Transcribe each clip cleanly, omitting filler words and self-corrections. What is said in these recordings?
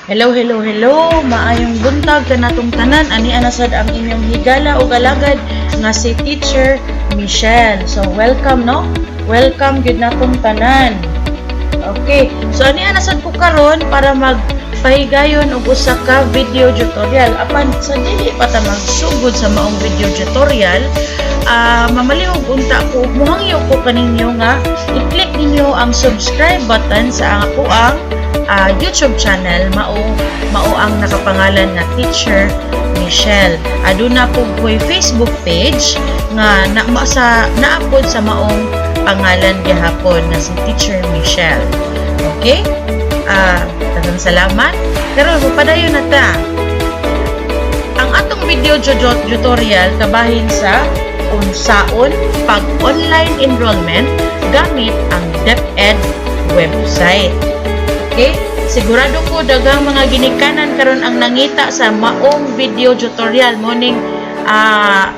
Hello, hello, hello. Maayong buntag kanatong tanan. Ani anasad ang inyong higala o galagad nga si Teacher Michelle. So welcome, no? Welcome gyud natong tanan. Okay. So ani anasad ko karon para magpahigayon og usa ka video tutorial. Apan sa dili pa ta magsugod sa maong video tutorial, mamalihog unta ko, muhangyo ko kaninyo nga i-click ninyo ang subscribe button sa ako ang YouTube channel mao mao ang nakapangalan nga Teacher Michelle. Aduna po ko'y Facebook page nga na, ma, sa naapod sa maong pangalan gihapon nga si Teacher Michelle. Okay? Daghang salamat. Pero padayon na ta. Ang atong video tutorial kabahin sa unsaon pag online enrollment gamit ang DepEd website. Okay? Sigurado ko daghang mga ginikanan karon ang nangita sa maong video tutorial morning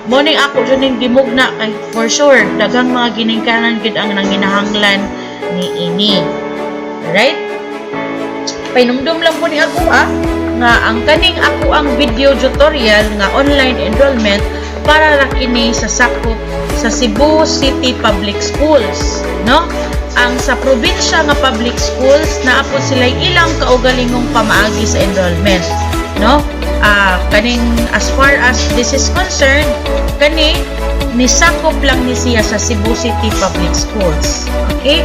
morning ako jud ning gimugna kay for sure daghang mga ginikanan gid ang nanginahanglan ni ini. Alright? Painumdum lang po ni ako nga ang kaning ako ang video tutorial nga online enrollment para ra kini sa sakop sa Cebu City Public Schools, no? Ang sa probinsya nga public schools, naa po sila ilang kaugalingong pamaagi sa enrollment, no? Kaning as far as this is concerned, kani nisakop lang ni siya sa Cebu City Public Schools. Okay?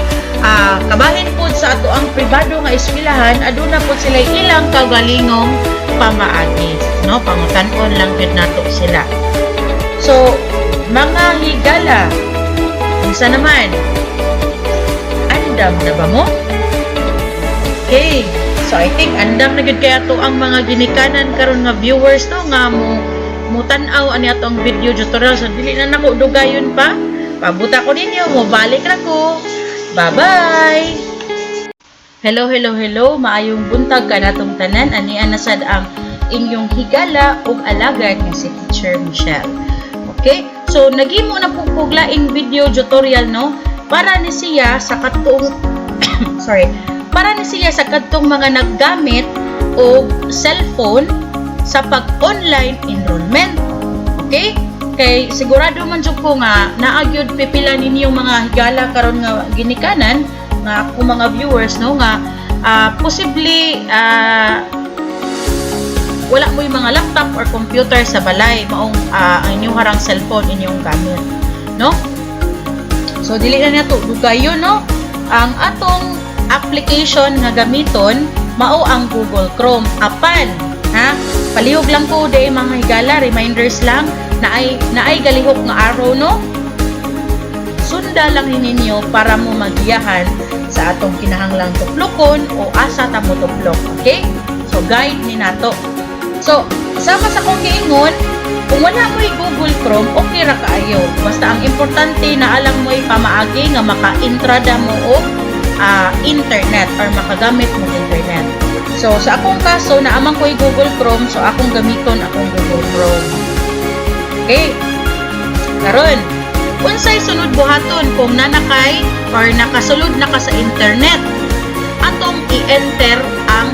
Kabahin po sa ato ang pribado nga eskwelahan, aduna po sila ilang kaugalingong pamaagi, no? Pangutan-on lang gyud nato sila. So, mga higala, unsa naman? Andam na ba mo? Okay. So I think andam na gyud kay ato ang mga ginikanan karon nga viewers, no, nga mo mutan-aw ani ato ang video tutorial. So dili na nako dugayon pa. Pabuta ko ninyo, mo balik ra ko. Bye-bye. Hello, hello, hello. Maayong buntag kanatong tanan. Ani anasad ang inyong higala ug alagad nga si Teacher Michelle. Okay? So naghimo na po kog laing video tutorial, no, para ni siya sa katong, sorry, para ni siya sa kadtong mga naggamit og cellphone sa pag-online enrollment. Okay? Kay sigurado man jud ko nga naa gyud pipila ninyong mga higala karon nga ginikanan nga ako mga viewers, no, nga posibleng wala mo'y mga laptop or computer sa balay, maong ang inyong harang cellphone inyong gamit, no? So dili na nato dugayon, no? Ang atong application nga gamiton mao ang Google Chrome. Apan ha, palihog lang ko day, mga higala, reminders lang na ay naay galihok nga arrow, no? Sunda lang ninyo para mo magiyahan sa atong kinahanglang tuplokon o asa ta mo tuplok. Okay? So guide ni nato. So sama sa akong giingon, kung wala mo'y Google Chrome, okay ra kaayo. Basta ang importante na alam mo'y pamaagi nga maka-intrada mo og internet or makagamit mo internet. So sa akong kaso, naaman ko'y Google Chrome, so akong gamiton akong Google Chrome. Okay? Karon, unsay sunod buhaton kung nanakay or nakasulod na ka sa internet? Atong i-enter ang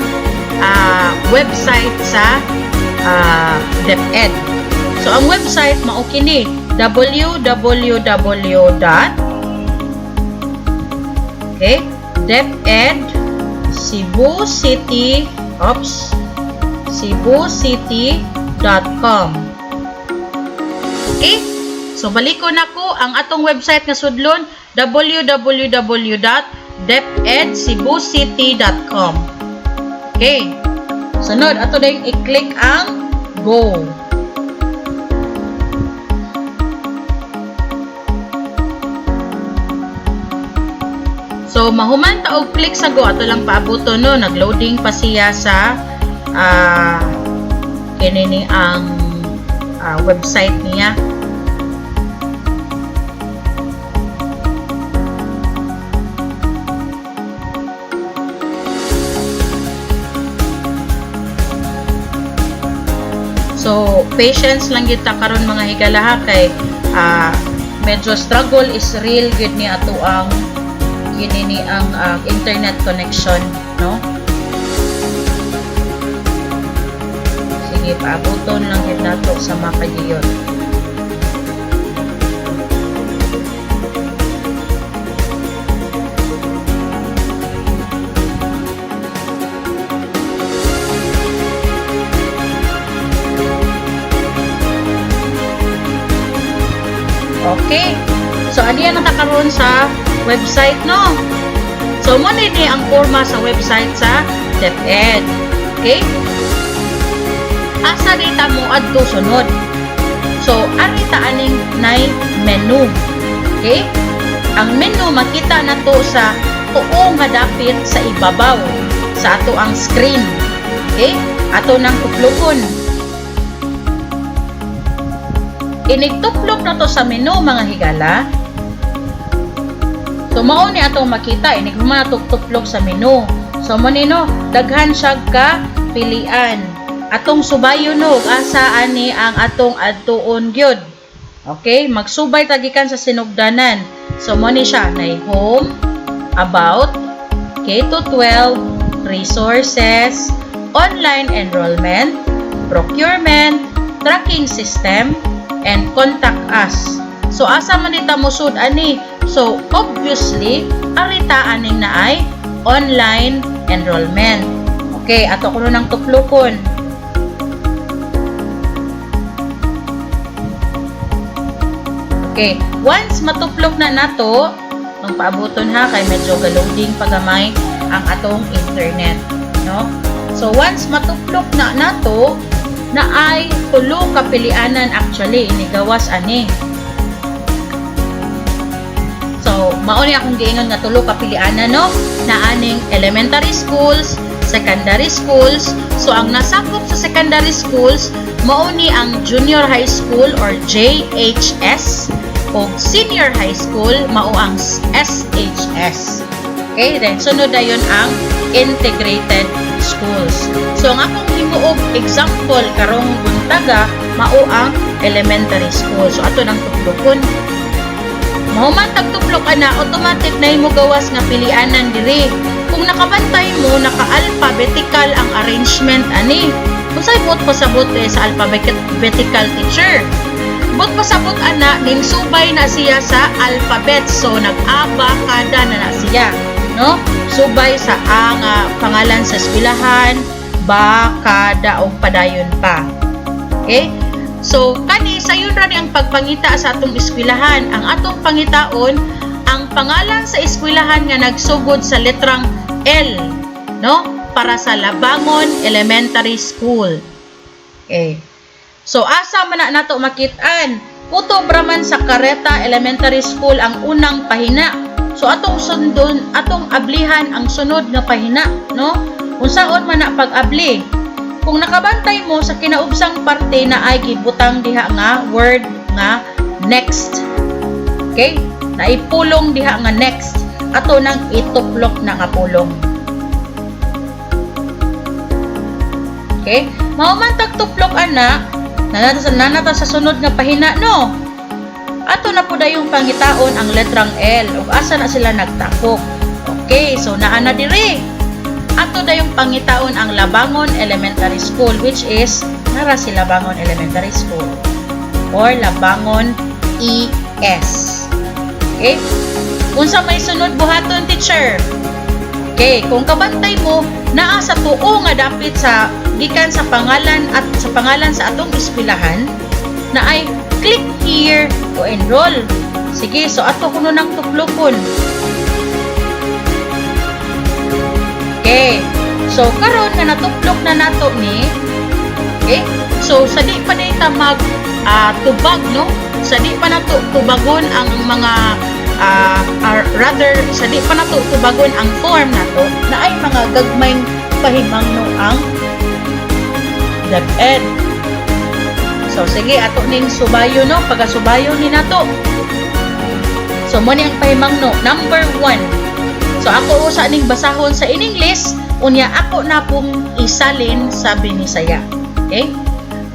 website sa DepEd. So ang website mao kini, www. Okay, DepEd Cebu City, oops, cebucity.com. Okay? So balikon nako ang atong website nga sudlon, www.depedcebucity.com. Okay. Sunod ato dayong i-click ang go. So mahuman ta og click sa go, ato lang paabuton, no, nagloading pa siya sa kini ni ang website niya. So patience lang gyud ta karon, mga higala, kay medyo struggle is real gyud ni ato ang kini ni ang internet connection, no? Sige, paabuton lang gid nato sa makagiyot. Okay. So, ani na ta karon sa website, no? So, mao ni ang forma sa website sa DepEd. Okay? Asa di ta mo adto sunod? So, ari ta aning nay menu. Okay? Ang menu makita na to sa tuo nga dapit sa ibabaw sa ato ang screen. Okay? Ato nang tuplokon. Inig tuplok na to sa menu, mga higala. So mao ni atong makita inig human ato tuplok sa menu. So mo ni, no, daghan siya ka pilian. Atong subayon, no, ug asa ani ang atong adtuon gyud. Okay, magsubay ta gikan sa sinugdanan. So mo ni siya nay home, about, K to 12, resources, online enrollment, procurement, tracking system, and contact us. So asa man ta mosud ani? So obviously, arita aning naay online enrollment. Okay, ato kuno nang tuplokon. Okay, once matuplok na nato, ang paabuton ha kay medyo ga-loading pagamay ang atong internet, no? So once matuplok na nato, na ay tulo ka pilianan actually inigawas ani. So, mao ni akong giingon nga tulo ka pilianan, no, na aning elementary schools, secondary schools. So ang nasakop sa secondary schools mao ni ang junior high school or JHS o senior high school mao ang SHS. Okay, then sunod dayon ang integrated schools. So ang akong himuog example karong buntaga mao ang elementary school. So ato nang tuplokon. Mahuman tagtuplok ana, automatic na imo gawas nga pilianan diri. Kung nakabantay mo, naka-alphabetical ang arrangement ani. Unsay buot pasabot eh, sa alphabetical, teacher? Buot pasabot ana, ning subay na siya sa alphabet. So nag-abakada na na siya, no? Subay sa ang pangalan sa eskwelahan, bakada og padayon pa. Okay? So, kani sayon ra ni ang pagpangita sa atong eskwelahan. Ang atong pangitaon ang pangalan sa eskwelahan nga nagsugod sa letrang L, no? Para sa Labangon Elementary School. Okay. So, asa man na nato makit-an? Kutob ra man sa Careta Elementary School ang unang pahina. So, atong sundon, atong ablihan ang sunod nga pahina, no? Unsaon man na pag-abli? Kung nakabantay mo sa kinaubsang parte na ay gibutang diha nga word nga "next". Okay? Naipulong diha nga "next". Ato nang ituplok na nga pulong. Okay? Mahuman tagtuplok ana, nanata sa sunod nga pahina, no? Ato na po dayong pangitaon ang letrang L ug asa na sila nagtapok. Okay, so naa na diri. Ato dayong pangitaon ang Labangon Elementary School, which is nara si Labangon Elementary School or Labangon ES. Okay? Unsa may sunod buhaton, teacher? Okay, kung kabantay mo, naa sa tuo nga dapit sa gikan sa pangalan at sa pangalan sa atong eskwelahan na ay "click here to enroll". Sige, so ato kuno nang tuplokon. Okay. So karon nga natuplok na nato ni, okay? So sa di pa ta mag tubag, no? Sa di pa nato tubagon ang mga or rather sa di pa nato tubagon ang form nato na ay mga gagmayng pahimangno ang DepEd. So sige, ato ning subayo, no, pagasubayo ni nato. So mo ni ang pahimangno number 1. So ako usa ning basahon sa in English, unya ako na pong isalin sa Binisaya. Okay?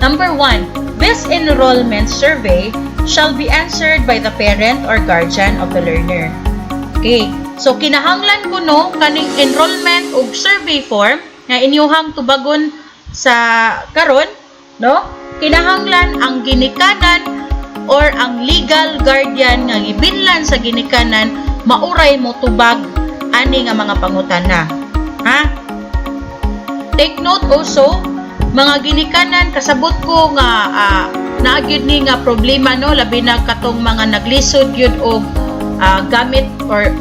Number 1, this enrollment survey shall be answered by the parent or guardian of the learner. Okay. So kinahanglan ko, no, kaning enrollment ug survey form nga inyuhang tubagon sa karon. No? Kinahanglan ang ginikanan or ang legal guardian nga gibinlan sa ginikanan mauray mo tubag ani nga mga pangutana. Ha? Take note also, mga ginikanan, kasabot ko nga naa gyud ni nga problema, no, labi na katong mga naglisod gyud og gamit or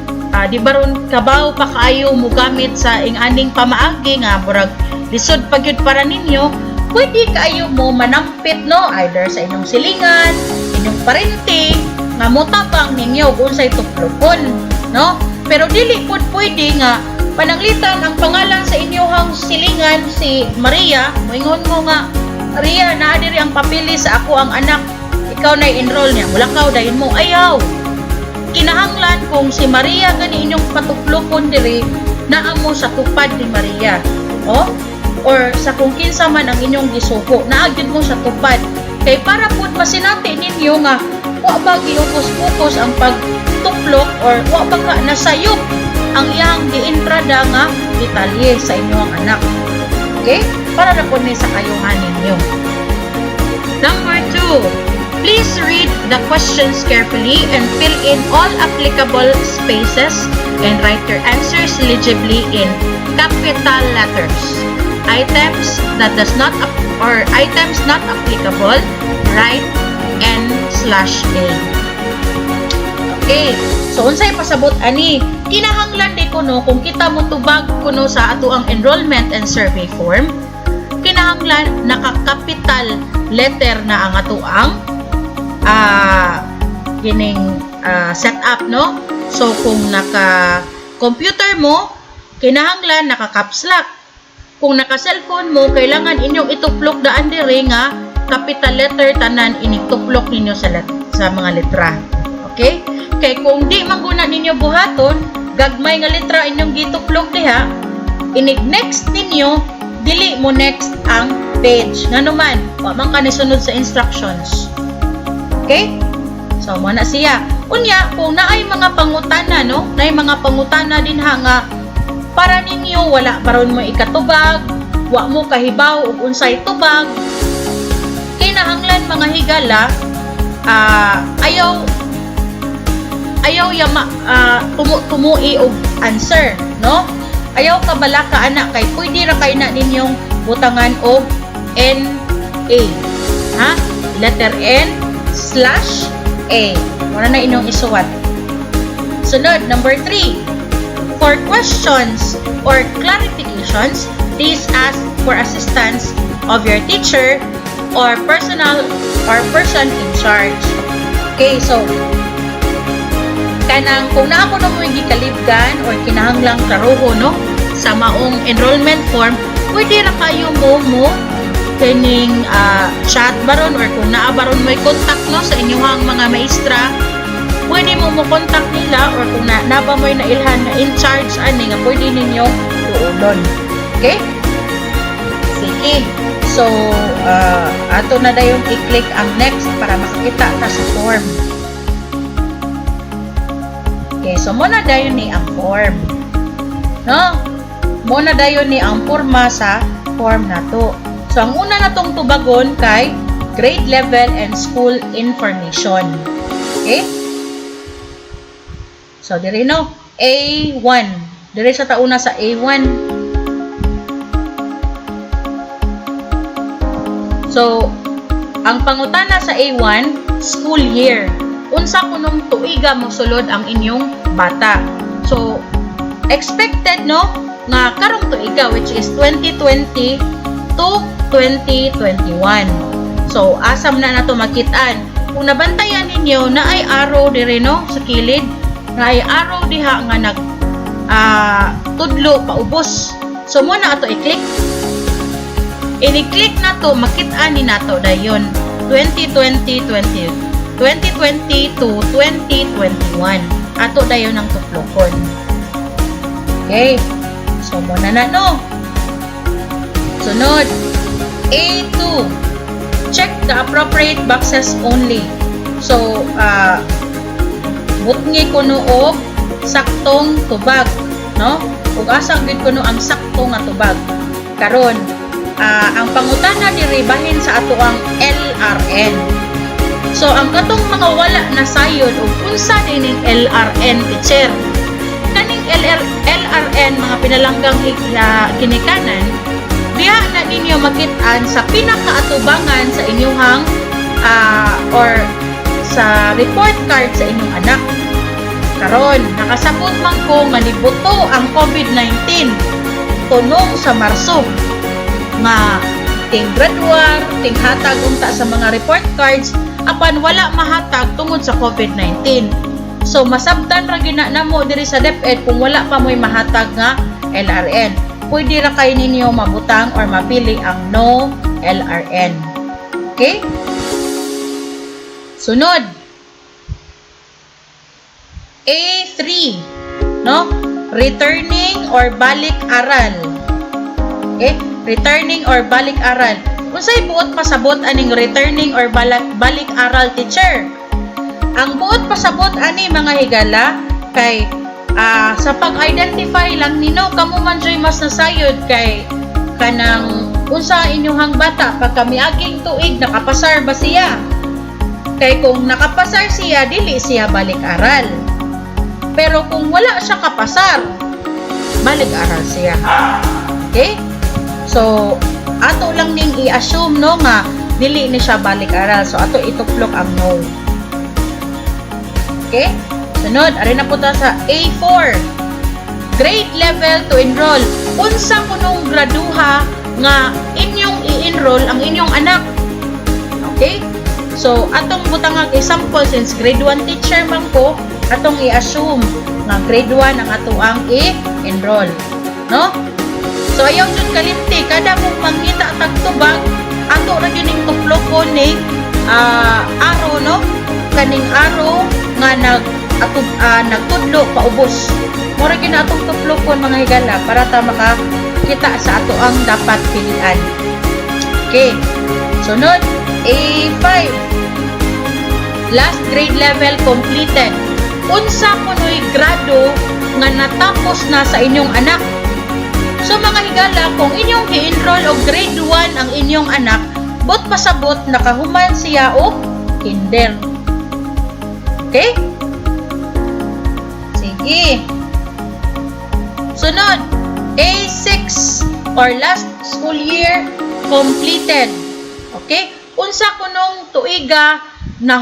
di ba ron kabaw pa kaayo mo gamit sa ing-aning pamaagi nga murag lisod pa gyud para ninyo. Pwede kaayo mo manampit, no, either sa inyong silingan, inyong parente nga motabang ninyo kung unsay tuplokon, no? Pero dili pud pwede nga pananglitan ang pangalan sa inyong silingan si Maria, moingon mo nga, "Maria, naa diri ang papeles sa ako ang anak, ikaw na enroll niya." Mulakaw dayon mo. Ayaw. Kinahanglan kung si Maria gani inyong patuplokon diri, naa mo sa tupad ni Maria. O? Or sa kung kinsa man ang inyong gisugo, naa gyud mo sa tupad. Kay para pud masinati ninyo nga wa ba giukos-ukos ang pagtuplok or wa ba ka nasayop ang iyang gientrada nga detalye sa inyong anak. Okay? Para na po ni sa kayuhan ninyo. Number 2, please read the questions carefully and fill in all applicable spaces and write your answers legibly in capital letters. Items that does not or items not applicable, write N/A. Okay. So unsay pasabot ani? Kinahanglan di kuno kung kita mo tubag kuno sa ato ang enrollment and survey form, kinahanglan naka-capital letter na ang ato ang gining setup, no? So kung naka computer mo, kinahanglan naka caps lock. Kung naka cellphone mo, kailangan inyong ituplok daan diri nga capital letter tanan inituplok ninyo sa mga letra. Okay? Kay kung di man guna ninyo buhaton, gagmay nga letra inyong gituplok diha, inig next ninyo, dili mo next ang page. Ngano man, wa man ka nisunod sa instructions. Okay? So, mo na siya. Unya, kung naay mga pangutana, no? Naay mga pangutana din ha nga para ninyo wala baron mo ikatubag, wa mo kahibaw og unsay tubag, kinahanglan, mga higala, ayaw ayaw yama tumui og answer, no? Ayaw ka balaka ana kay pwede ra kay na ninyong butangan og NA. Ha? Letter N/A. Wala na inyong isuwat. Sunod, number 3. For questions or clarifications, please ask for assistance of your teacher or personal or person in charge. Okay, so kanang kung naa ko na mo gikalibgan or kinahanglang klaroho, no, sa maong enrollment form, pwede ra kayo mo kining chat baron or kung naa baron mo'y contact, no, sa inyong mga maestra, pwede mo mo contact nila or kung na ba mo'y nailhan na in charge ani nga pwede ninyong duolon. Okay? Sige. So, ato na dayon i-click ang next para makakita ta sa form. Okay, so mo na dayon ni ang form. No? Mo na dayon ni ang forma sa form nato. So, ang una natong tubagon kay grade level and school information. Okay? So, diri, no, A1. Diri sa tauna sa A1. So, ang pangutana sa A1, school year. Unsa kunong tuiga mosulod ang inyong bata? So, expected, no, nga karong tuiga, which is 2020 to 2021. So, asam na nato makitaan? Kung nabantayan ninyo, na ay arrow dire, no, sa kilid, na ay arrow diha nga nag tudlo paubos. So, mo na ato i-click. Ini-click na to, makita ni nato dayon 2020 20 2020 to 2021. Ato dayon ang tuplokon. Okay. So, mo na na, no. Sunod, A2. Check the appropriate boxes only. So, butngi kuno og saktong tubag, no? Ug asa gyud kuno ang sakto nga tubag? Karon, Ang pangutana diri bahin sa atoang LRN. So ang katong mga wala na sayod og unsa dining LRN, teacher. Kaning LRN, mga pinalanggang ginikanan, diha na ninyo makit-an sa pinakaatubangan sa inyuhang or sa report card sa inyong anak. Karon, nakasabot man ko nga nibuto ang COVID-19 tunong sa Marso nga ting graduar, ting hatag unta sa mga report cards, apan wala mahatag tungod sa COVID-19. So masabtan ra gyud na namo diri sa DepEd kung wala pa mo'y mahatag nga LRN. Pwede ra kay ninyo mabutang or mapili ang no LRN. Okay? Sunod. A3, no? Returning or balik aral. Okay? Returning or balik aral. Unsay buot pasabot aning returning or balik aral, teacher? Ang buot pasabot ani, mga higala, kay sa pag-identify lang nino, kamo man joy mas nasayod kay kanang unsa inyuhang bata pagka miaging tuig, nakapasar ba siya? Kay kung nakapasar siya, dili siya balik aral. Pero kung wala siya kapasar, balik aral siya. Okay? So, ato lang ning i-assume, no, nga dili ni siya balik aral. So, ato ituplok ang no. Okay? Sunod, ari na po ta sa A4. Grade level to enroll. Unsa kunong graduha nga inyong i-enroll ang inyong anak? Okay? So, atong butangag example, since grade 1 teacher man ko, atong i-assume nga grade 1 ang atoang i-enroll. No? So, ayaw jud kalimti, kada mong mangita tagtubag, ato ra gyud ning tuplokon ning arrow, no? Kaning arrow nga nagtudlo paubos. Mura gyud na atong tuplokon, mga higala, para ta makakita sa ato ang dapat pilian. Okay. Sunod, A5. Last grade level completed. Unsa kuno'y grado nga natapos na sa inyong anak? So mga higala, kung inyong i-enroll og grade 1 ang inyong anak, buot pasabot nakahuman siya og kinder. Okay? Sige. Sunod, A6 or last school year completed. Okay? Unsa kunong tuiga na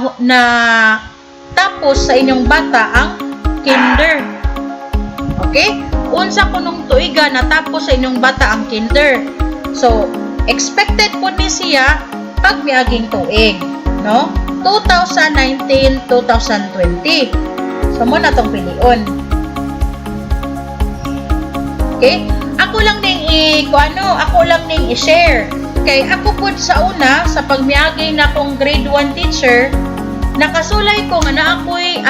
tapos sa inyong bata ang kinder? Okay? Unsa kunong tuiga natapos sa inyong bata ang kinder? So, expected po ni siya pag miaging tuig, no? 2019-2020. So, mao na tong pilion. Okay? Ako lang ning i ko ano, ako lang ning i-share. Kay ako pud sa una, sa pagmiagi na akong grade 1 teacher, nakasulay ko nga naa ako'y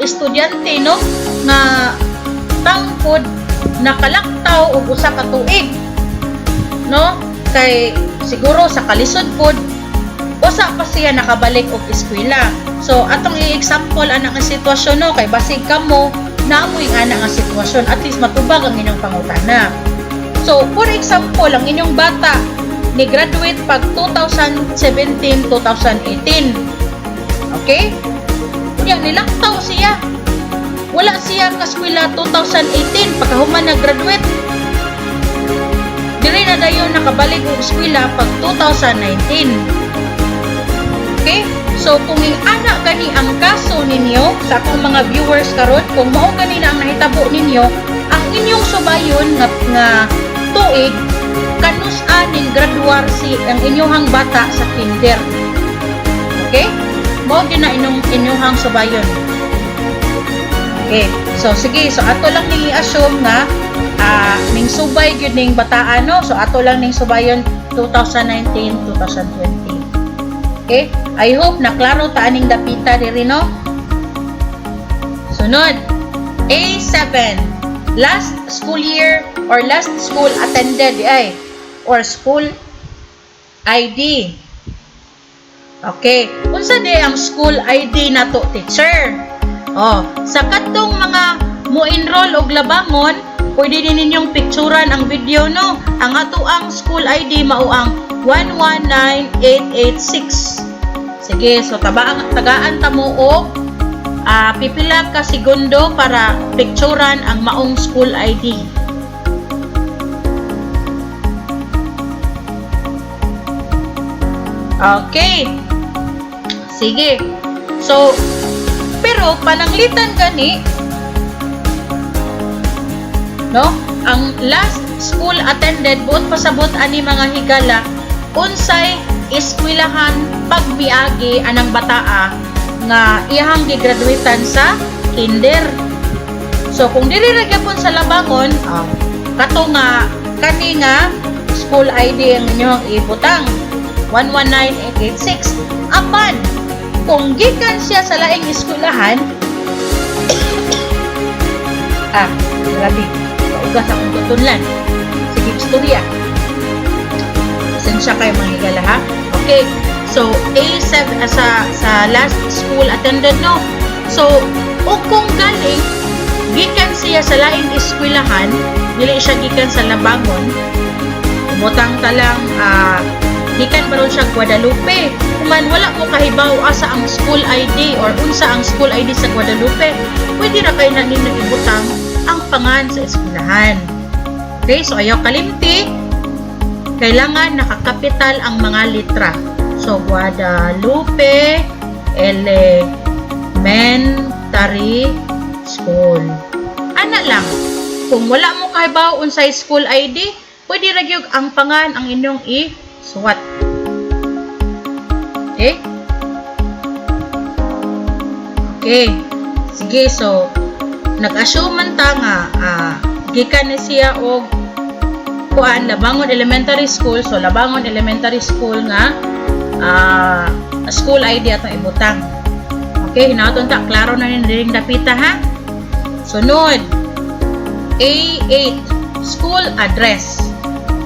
estudyante, no, nga tangkod nakalaktaw og usa ka tuig. No? Kay siguro sa kalisod pod, usa pa siya nakabalik og eskwela. So atong i-example ana nga sitwasyon, no, kay basig kamo naamoy ana nga sitwasyon, at least matubag ang inyong pangutana. So for example, ang inyong bata ni graduate pag 2017-2018. Okay? Unya nilaktaw siya. Wala siya kaskwela 2018 pagkahuman nag-graduate. Diri na dayon nakabalik og eskwela pag 2019. Okay? So kung ana gani ang kaso ninyo, sa akong mga viewers karon, kung mao gani na ang nahitabo ninyo, ang inyong subayon nga tuig kanus-a ning graduar si ang inyong bata sa kinder. Okay? Mao gyud na inyong inyong subayon. Okay. So sige, so ato lang ning i-assume nga ning subay gyud ning bataan, no. So ato lang ning subayon 2019-2020. Okay? I hope na klaro ta aning dapita diri, no. Sunod, A7. Last school year or last school attended ay or school ID. Okay. Unsa di ang school ID nato, teacher? Oh, sa kadtong mga mo enroll og labangon, Pwede din ninyong picturan ang video, no? Ang ato ang school ID mao ang 119886. Sige, so tagaan, tagaan ta mo og pipila ka segundo para picturan ang maong school ID. Okay. Sige. So, pero pananglitan gani, no? Ang last school attended, buot pasabot ani, mga higala, unsay eskwelahan pagmiagi anang bataa nga iyahang gigraduetan sa kinder. So kung dili ra gyapon sa Labangon, kato nga kani nga school ID ang inyong ibutang, 119886. Apan kung gikan siya sa laing eskwelahan, grabe, kaugas akong tutunlan. Sige, istorya. Pasensya kayo, mga higala, ha. Okay. So, A7 sa last school attended, no. So, o kung galing gikan siya sa laing eskwelahan, dili siya gikan sa Labangon, butang ta lang gikan ba ron siya Guadalupe. Kuman wala mo kahibaw asa ang school ID or unsa ang school ID sa Guadalupe, pwede ra kay na ninyo ibutang ang pangan sa eskwelahan. Okay, so ayaw kalimti, kailangan nakakapital ang mga litra. So, Guadalupe Elementary School. Ana lang. Kung wala mo kahibaw unsay school ID, pwede ra gyud ang pangan ang inyong i-suwat. Okay? Okay. Sige, so nag-assume man ta nga gikan ni siya og kuan, Labangon Elementary School. So Labangon Elementary School nga school ID atong ibutang. Okay, hinaton ta klaro na ni diring dapita, ha. Sunod, A8, school address.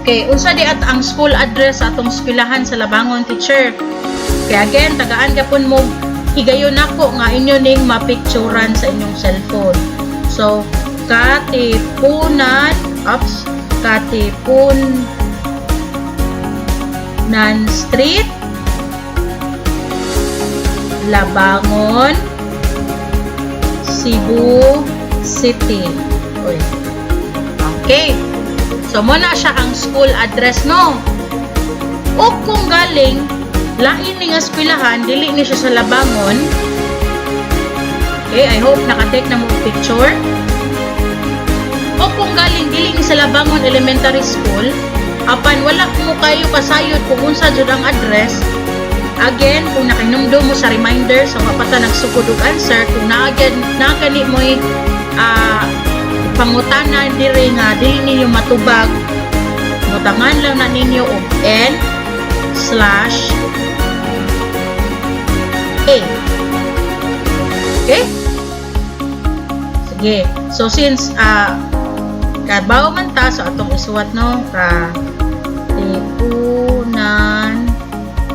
Okay, unsa di at ang school address sa atong eskwelahan sa Labangon, teacher? Kaya again, tagaan gapon mo higayon nako nga inyo ning mapicturan sa inyong cellphone. So, Katipunan, oops, Katipunan Street, Labangon, Cebu City. Uy. Okay. So, mao na siya ang school address, no? O kung galing, lain ni nga eskwelahan, dili ni siya sa Labangon. Okay, I hope nakatake na mo og picture. O kung galing, dili ni sa Labangon Elementary School, apan wala mo kayo kasayod kung unsa jud ang address. Again, kung nakahinumdum mo sa reminder, so wa pa ta nagsugod og answer, kung naa naa gani mo'y pangutana diri nga dili ninyo matubag, butangan lang na ninyo og N/A. Okay? Sige. So, since kabaw man ta, so atong isuwat, no, Katipunan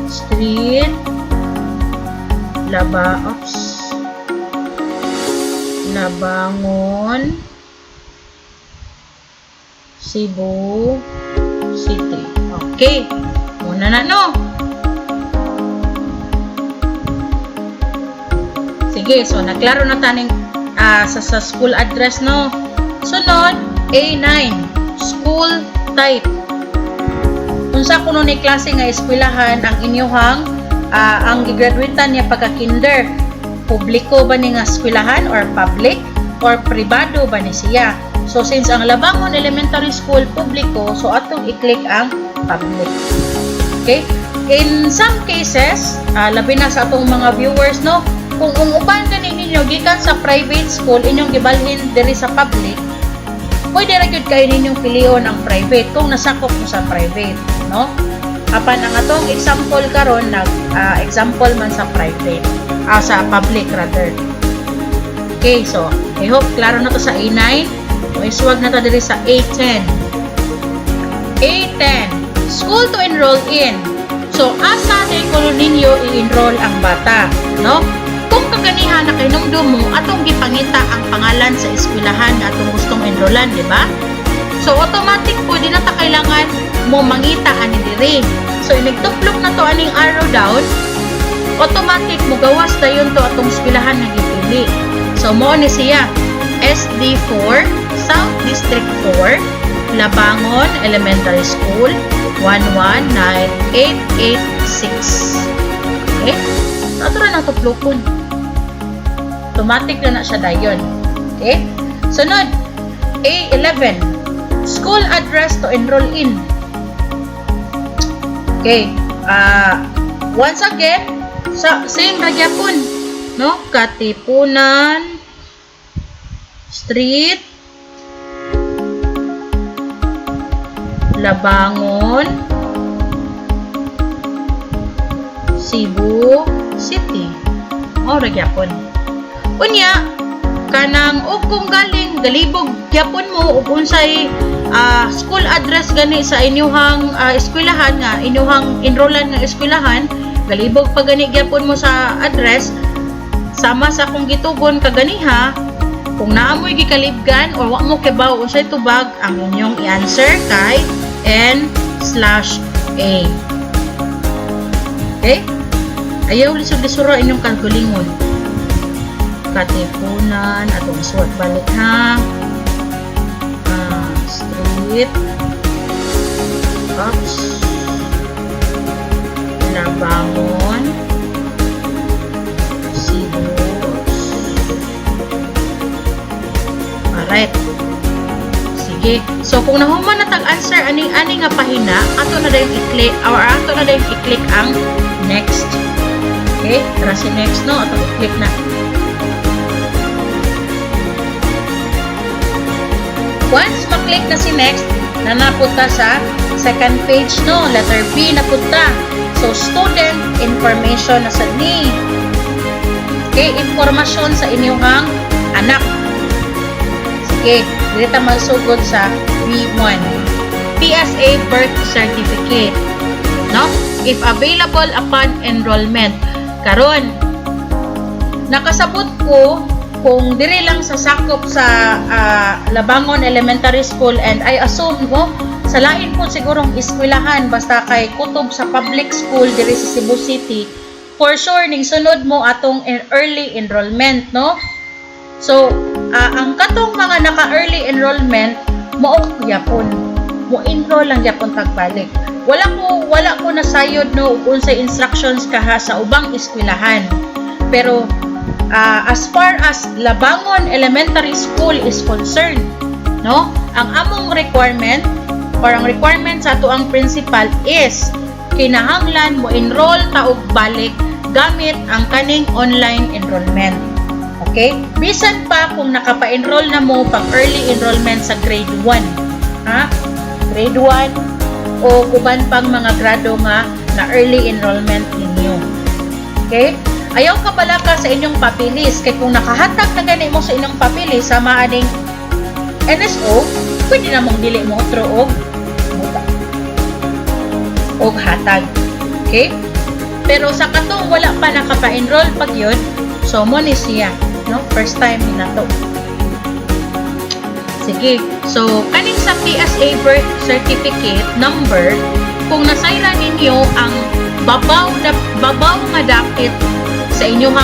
Street, oops, Labangon, Cebu City. Okay. Mao na, no? Sige, so naklaro na taning sa school address, no? Sunod, A9, school type. Unsa kuno ni klase nga eskwelahan ang inyuhang ang gigraduatean niya pagka kinder? Publiko ba ni nga eskwelahan or public or pribado ba ni siya? So since ang Labangon Elementary School publiko, so atong i-click ang public. Okay? In some cases, labi na sa atong mga viewers, no, kung ang uban gani ninyo gikan sa private school, inyong gibalhin diri sa public, pwede ra gyud kayo ninyong pilion ang private kung nasakop mo sa private, no? Apan ang atong example karon nag example man sa private, sa public rather. Okay, so I hope klaro na to sa A9. O iswag na to diri sa A10. A10, school to enroll in. So asa day kuno ninyo i-enroll ang bata, no? Kung kaganiha Kaganiha nakahinumdum mo atong gipangita ang pangalan sa eskwelahan nga atong gustong enrollan, di ba? So automatic po, di na ta kailangan mo mangita ani diri. So inigtuplok na to aning arrow down, automatic mo gawas dayon to atong eskwelahan nga gipili. So mo ni siya SD4, South District 4, Labangon Elementary School, 119886. Okay? So, ato ra nang tuplokon. Automatic na na siya dayon. Okay? Sunod, A11. School address to enroll in. Okay. Once again, sa same ra gyapon, no? Katipunan Street, Labangon, Cebu City. O, ra gyapon. Unya, kanang og kung galing galibog gyapon mo og unsay school address gani sa inyuhang eskwelahan nga inyuhang enrollan nga eskwelahan, galibog pa gani gyapon mo sa address, sama sa akong gitugon kaganiha, kung naa mo'y gikalibgan or wa mo kibaw unsay tubag, ang inyong i-answer kay N/A. Okay? Ayaw lisod-lisura inyong kaugalingon. Katipunan, atong suwat balik ha. Street. Oops. Labangon. Cebu. Alright. Sige. So, kung nahuman na tag answer aning ani nga pahina, ato na dayon i-click or ato na dayon i-click ang next. Okay? Tara si next, no? Ato i-click na. Once ma-click na si next, na napunta sa second page, no? Letter B na punta. So, student information na sa ni. Okay? Impormasyon sa inyong anak. Sige, dili ta magsugod sa B1. PSA birth certificate. No? If available upon enrollment. Karon, nakasabot ko kung diri lang sa sakop sa Labangon Elementary School and I assume mo sa lain po sigurong eskwelahan, basta kay kutob sa public school diri sa Cebu City, for sure ning sunod mo atong early enrollment, no? So ang katong mga naka-early enrollment mao gyapon mo enroll lang gyapon tagbalik. Wala ko nasayod, no, ug unsay instructions kaha sa ubang eskwelahan, pero as far as Labangon Elementary School is concerned, no, ang among requirement or ang requirement sa ato ang principal is kinahanglan mo enroll ta og balik gamit ang kaning online enrollment. Okay? Bisan pa kung nakapa-enroll na mo pang early enrollment sa grade 1. Ha? Grade 1 o uban pang mga grado nga na early enrollment ninyo. Okay? Ayaw ka balaka sa inyong papilis kay kung nakahatag na gani mo sa inyong papilis sama aning NSO, pwede na mong dili mo otro og muta og hatag. Okay? Pero sa katong wala pa nakapa-enroll pag yun, so mo ni siya, no? First time ni nato. Sige. So, kaning sa PSA birth certificate number, kung nasayran ninyo ang babaw na babaw nga dapit sa inyong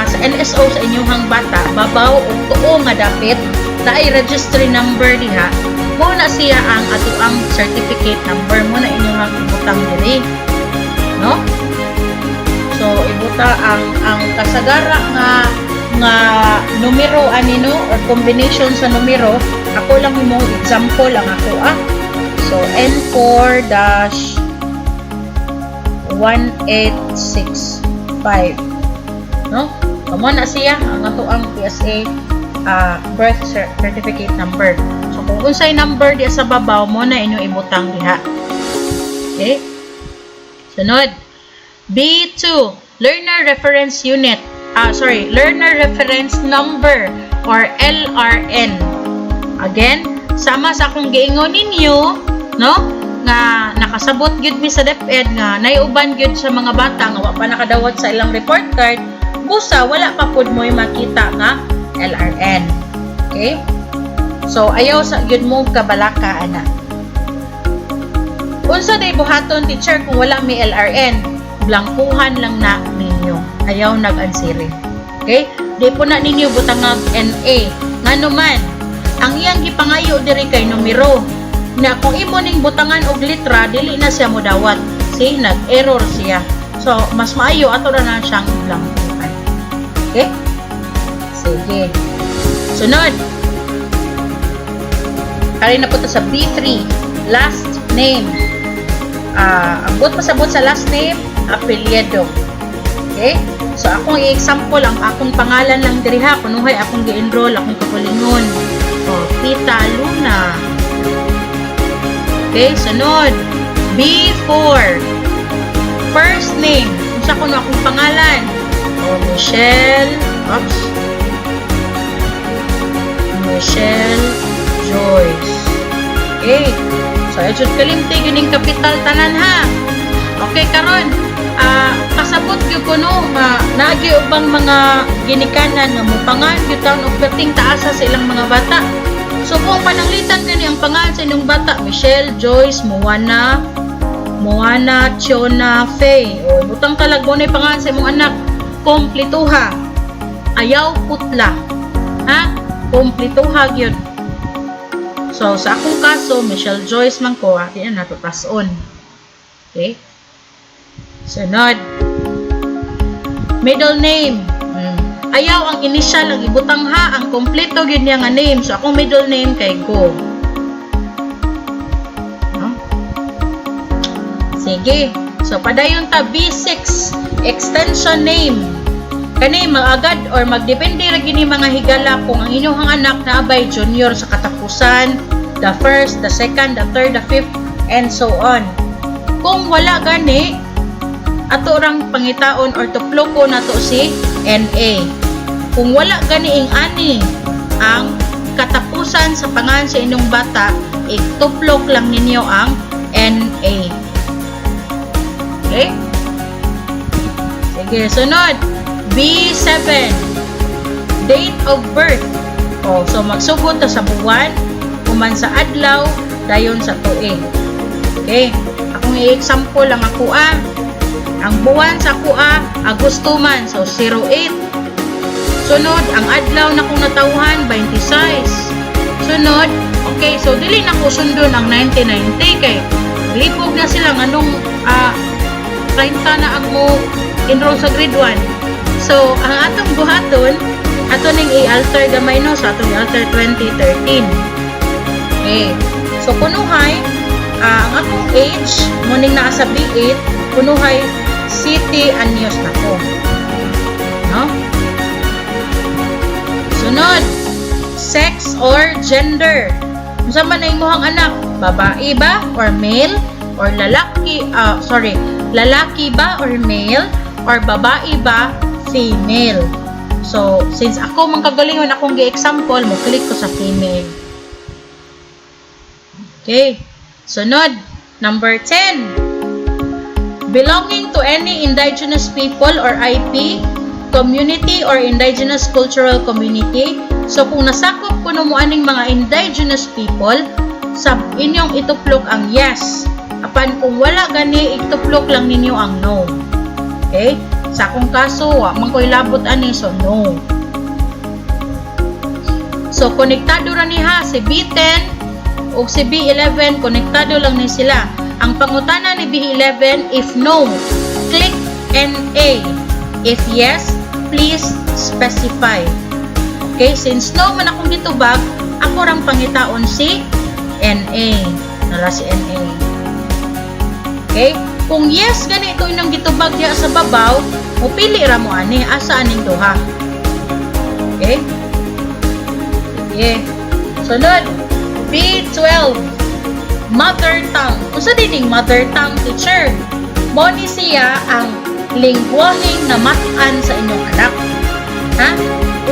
sa NSO sa inyong bata, babaw o tuo nga dapit na ay registry number diha, mo na siya ang atoang certificate number, mo na inyong ibutang diri, no? So ibuta ang kasagara nga nga numero ani, no, or combination sa numero. Ako lang imong example ang ako ah. So N4 -1865, no? Kamo na siya ang ato ang PSA birth certificate number. So kung unsay number diya sa babaw, mo na inyo ibutang diha. Okay? Sunod, B2, learner reference unit, sorry, learner reference number or LRN. Again, sama sa akong giingon ninyo, no, nga nakasabot gyud mi sa DepEd nga naiuban gyud sa mga bata nga wa pa nakadawat sa ilang report card. Busa wala pa pud mo'y makita nga LRN. Okay? So ayaw sa gyud mo kabalaka ana. Unsa day buhaton, teacher, kung wala may LRN? Blangkuhan lang na ninyo. Ayaw nag-ansiri. Okay? Di po na ninyo butangag NA. Ngano man, ang iyang gipangayo diri kay numero. Na kung imo ning butangan og litra, dili na siya modawat. See, nag-error siya. So, mas maayo ato na na siyang blangkuhan. Okay? Sige. Sunod. Ari na po ta sa B3. Last name. Ang buot pasabot sa last name, apelyido. Okay? So, akong i-example, ang akong pangalan lang diri ha, kunuhay akong gi-enroll, akong kaugalingon. O, Tita Luna. Okay, sunod. B4. First name. Unsa kuno akong pangalan? O, Michelle. Oops. Michelle Joyce. Okay. So, ay jud kalimti gyud ning capital tanan ha. Okay, karon kasabot gyud ko no nga naagi ubang mga ginikanan nga mopangalan gyud taon og perting taasa sa ilang mga bata. So kung pananglitan gani ang pangalan sa inyong bata, Michelle, Joyce, Moana, Moana, Chiona, Faye. O butang talag mo na pangalan sa imong anak, komplituha. Ayaw putla. Ha? Komplituha gyud. So sa akong kaso, Michelle Joyce man ko, di na nato taas-on. Okay? Sunod. Middle name. Ayaw ang initial ang ibutang ha, ang kompleto gyud niya nga name. So akong middle name kay Go. No? Sige. So padayon ta B6, extension name. Kani maagad or magdepende ra gini, mga higala, kung ang inyong anak naa bay junior sa katapusan, the first, the second, the third, the fifth, and so on. Kung wala gani, ato rang pangitaon or tuploko nato si NA. Kung wala gani ing ani ang katapusan sa pangalan sa inyong bata, ituplok lang ninyo ang NA. Okay? Sige, sunod. B7. Date of birth. O, so magsugod ta sa buwan, human sa adlaw, dayon sa tuig. Okay? Akong i-example lang ako ah. Ang buwan sa ako ah, Agosto man, so 08. Sunod, ang adlaw na kong natawhan, 26. Sunod, okay, so dili na ko sundon ang 1990 kay libog na sila nganong 30 na ang mo enroll sa grade 1. So, ang atong buhaton, ato ning i-alter gamay no, so atong i-alter 2013. Okay. So, kunuhay, ang akong age, muning naa sa B8, kunuhay siyete anyos na ko. No? Sunod, sex or gender. Unsa man na imong anak? Babae ba or male or lalaki, sorry, lalaki ba or male or babae ba, female? So, since ako man kagalingon akong gi-example, mo click ko sa female. Okay. Sunod, number 10. Belonging to any indigenous people or IP, community or indigenous cultural community. So kung nasakop kuno mo aning mga indigenous people, sa inyong ituplok ang yes. Apan kung wala gani, ituplok lang ninyo ang no. Okay? Sa akong kaso, wa man ko'y labot ani, so no. So konektado ra ni ha si B10 ug si B11, konektado lang ni sila. Ang pangutana ni B11, if no, click NA. If yes, please specify. Okay, since no man akong gitubag, ako rang pangitaon si NA. Nara si NA. Okay? Kung yes ganito inyong gitubag diha sa babaw, mupili ra mo ani asa aning duha. Okay? Sige. Sunod, B12. Mother tongue. Unsa dining mother tongue, teacher? Mo ni siya ang lingwaheng namat-an sa inyong anak. Ha?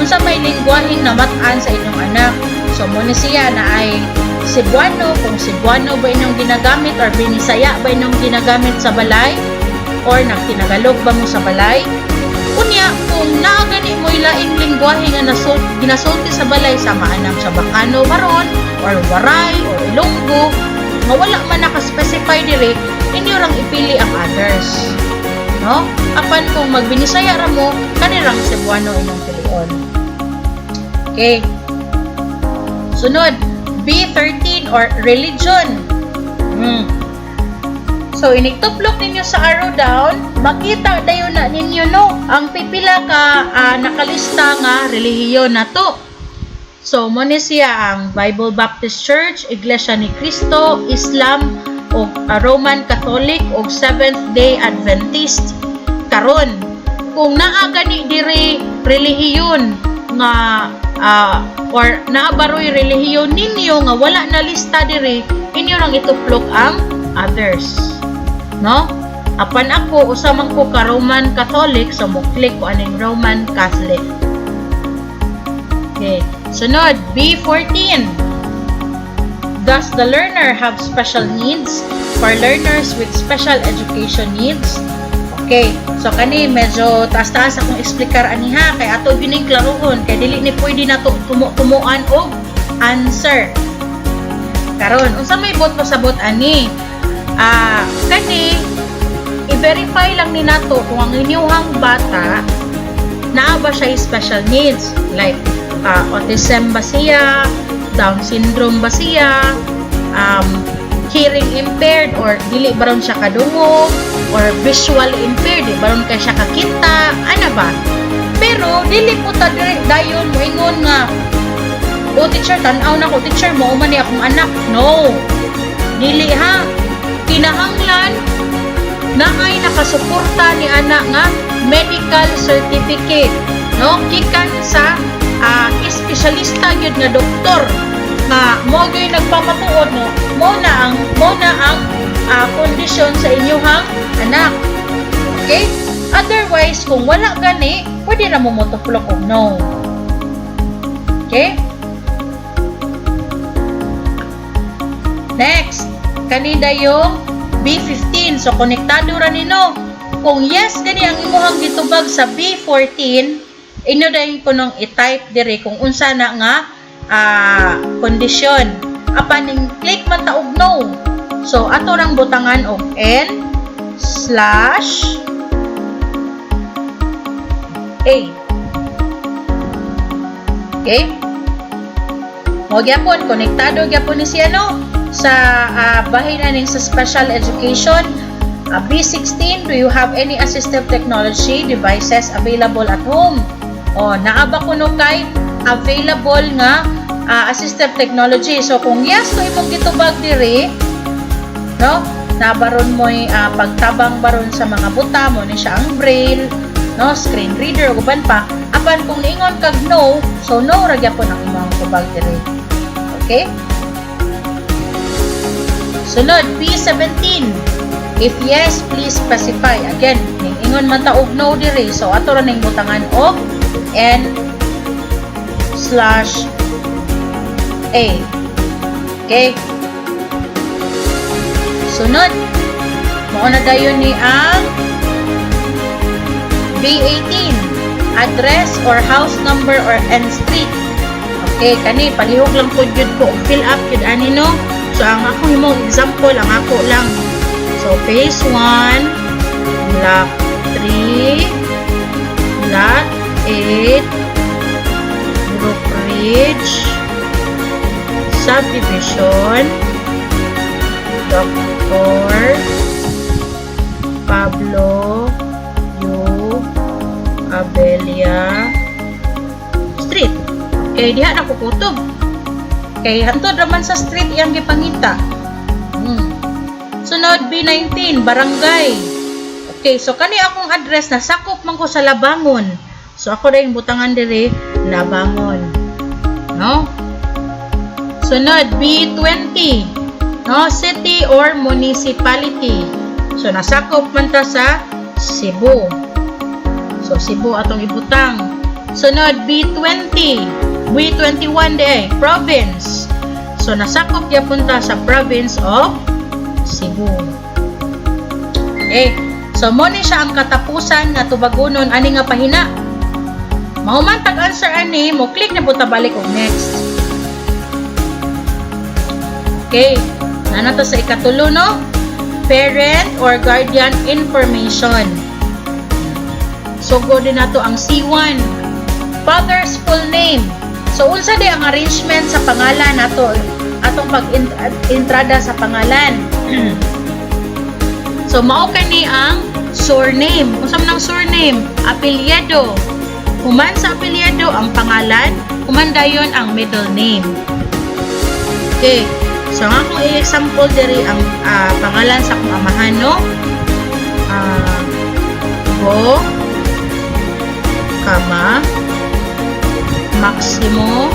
Unsa may lingwaheng namat-an sa inyong anak? So mo ni siya na ay Cebuano, kung Cebuano ba inyong ginagamit or Binisaya ba inyong ginagamit sa balay or nagtinagalog ba mo sa balay? Unya, kung naa gani mo'y laing lingwahe nga ginasulti sa balay, sama anang Chabacano baron or Waray or Ilonggo nga wala man naka-specify diri, inyo rang ipili ang others. No? Apan kung magbinisaya ra mo, kanirang Cebuano inyong pilion. Okay. Sunod, B13 or religion. So, inigtuplok ninyo sa arrow down, makita dayon na ninyo, no, ang pipila ka nakalista nga relihiyon na to. So, mo ni siya ang Bible Baptist Church, Iglesia ni Cristo, Islam, o Roman Catholic, o Seventh Day Adventist. Karon, kung naa gani diri relihiyon nga or naa baroy relihiyon ninyo nga wala na lista diri, inyo rang ituplok ang others. No? Apan ako, usa man ko ka Roman Catholic, so mo click ko aning Roman Catholic. Okay. Sunod, B14. Does the learner have special needs? For learners with special education needs? Okay. So kani medyo taas-taas akong eksplikar ani ha, kay ato gining klarohon kay dili ni pwede nato tumo-tumuan og answer. Karon, unsa may buot pasabot ani? Kani i-verify lang ni nato kung ang inyuhang bata naa ba siya special needs, like autism ba siya, Down syndrome ba siya, hearing impaired or dili ba ron siya kadungog, or visual impaired, di ba ron kay siya kakita, ana ba? Pero dili po ta dayon moingon nga, "Oh teacher, tan-aw na ko, teacher, mao man ni akong anak." No. Dili ha. Kinahanglan naay nakasuporta ni ana nga medical certificate, no, gikan sa espesyalista gyud nga doktor nga mo gyud nagpamatuod, no, mo na ang kondisyon sa inyuhang anak. Okay? Otherwise, kung wala gani, pwede ra mo motuplok og no. Okay? Next, kanina yung B15. So, konektado ra nino. Kung yes gani ang imuhang gitubag sa B14, inyo dayon kunong i-type diri kung unsa na nga kondisyon. Apan ning click man ta og no. So, ato rang butangan og N/A. Okay? Mo gyapon, konektado gyapon ni siya, no, sa bahin aning sa special education. B16, do you have any assistive technology devices available at home? O, naa ba kuno kay available nga assistive technology? So, kung yes to imong gitubag diri, no? Nabaron mo'y pagtabang baron sa mga buta mo ni siya ang braille, no, screen reader ug uban pa. Apan kung niingon kag no, so no ra gyapon ang imong tubag diri. Okay? Sunod, B17. If yes, please specify. Again, ingon man ta og no diri, so ato ra ning butangan og N/A. Okay? Sunod, mao na dayon ni ang B18. Address or house number or and street. Okay, kani palihog lang po jud ko fill up jud ani, no. So ang akong himong example, ang ako lang. So phase 1, block 3, lot 8, Brook Ridge, Subdivision, Dr. Pablo U. Abelia Street. Okay, diha na ko kutob. Kay hantod raman sa street iyang gipangita. Sunod, B19, barangay. Okay, so kani akong address na sakop man ko sa Labangon. So ako dayong butangan diri Labangon. No? Sunod, B20. No, city or municipality. So nasakop man ta sa Cebu. So Cebu atong ibutang. Sunod, B20. B21 di province. So nasakop gyapon ta sa province of Cebu. Okay. So mo ni siya ang katapusan nga tubagunon ani nga pahina. Mahuman tag answer ani, mo click na pud ta balik og next. Okay. Naa na ta sa ikatulo, no? Parent or guardian information. So go din nato ang C1. Father's full name. So unsa di ang arrangement sa pangalan nato, atong pag-entrada sa pangalan? So mao kani ang surname. Unsa man ang surname? Apelyido. Human sa apelyido ang pangalan, human dayon ang middle name. Okay. So ang akong i-example diri ang pangalan sa akong amahan, no? Go kama Maximo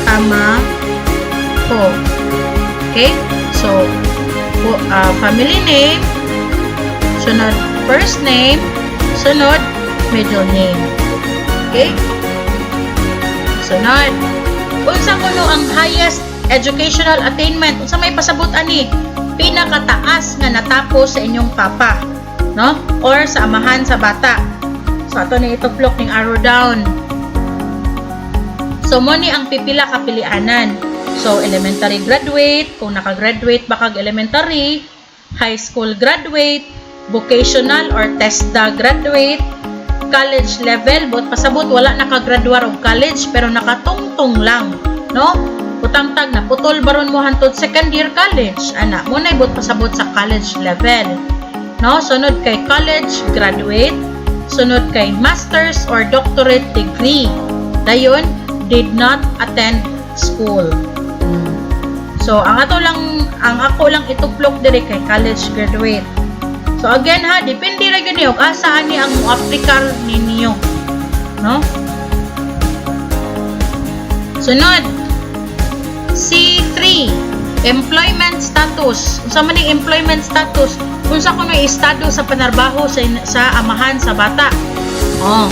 kama ko. Okay? So, family name, sunod first name, sunod middle name. Okay? Sunod. Unsa kuno ang highest educational attainment? Unsa may pasabot ani? Pinakataas nga natapos sa inyong papa, no? Or sa amahan sa bata. So ato ni ituplok ning arrow down. So mo ni ang pipila ka pilianan. So elementary graduate, kung nakagraduate ba kag elementary, high school graduate, vocational or TESDA graduate, college level, buot pasabot wala nakagraduar og college pero nakatungtong lang, no? Butang tag na putol baron mo hantod second year college, ana, mo na buot pasabot sa college level. No? Sunod kay college graduate, sunod kay master's or doctorate degree. Dayon, did not attend school. So, ang ako lang ituplok diri kay college graduate. So again ha, depende ra gyud niyo asa ani ang mo-aplikar ninyo. No? Sunod, C3, employment status. Unsa man ning employment status? Unsa kuno estado sa panarbaho sa amahan sa bata? Oh.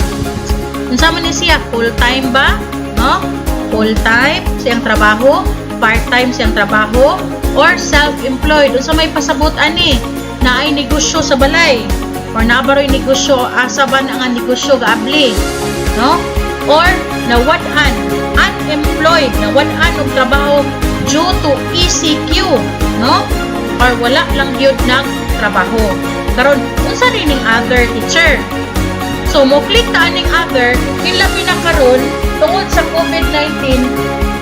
Unsa man ni siya? Full-time ba? No? Full-time siyang trabaho, part-time siyang trabaho, or self-employed? Unsa may pasabot ani? Naay negosyo sa balay or naa baroy negosyo, asa ba na nga negosyo gaabli, no? Or nawad-an, unemployed, nawad-an og trabaho due to ECQ, no? Or wala lang gyud nagtrabaho. Karon, unsa ning other, teacher? So mo click ta aning other, hinlabi na karon tungod sa COVID-19,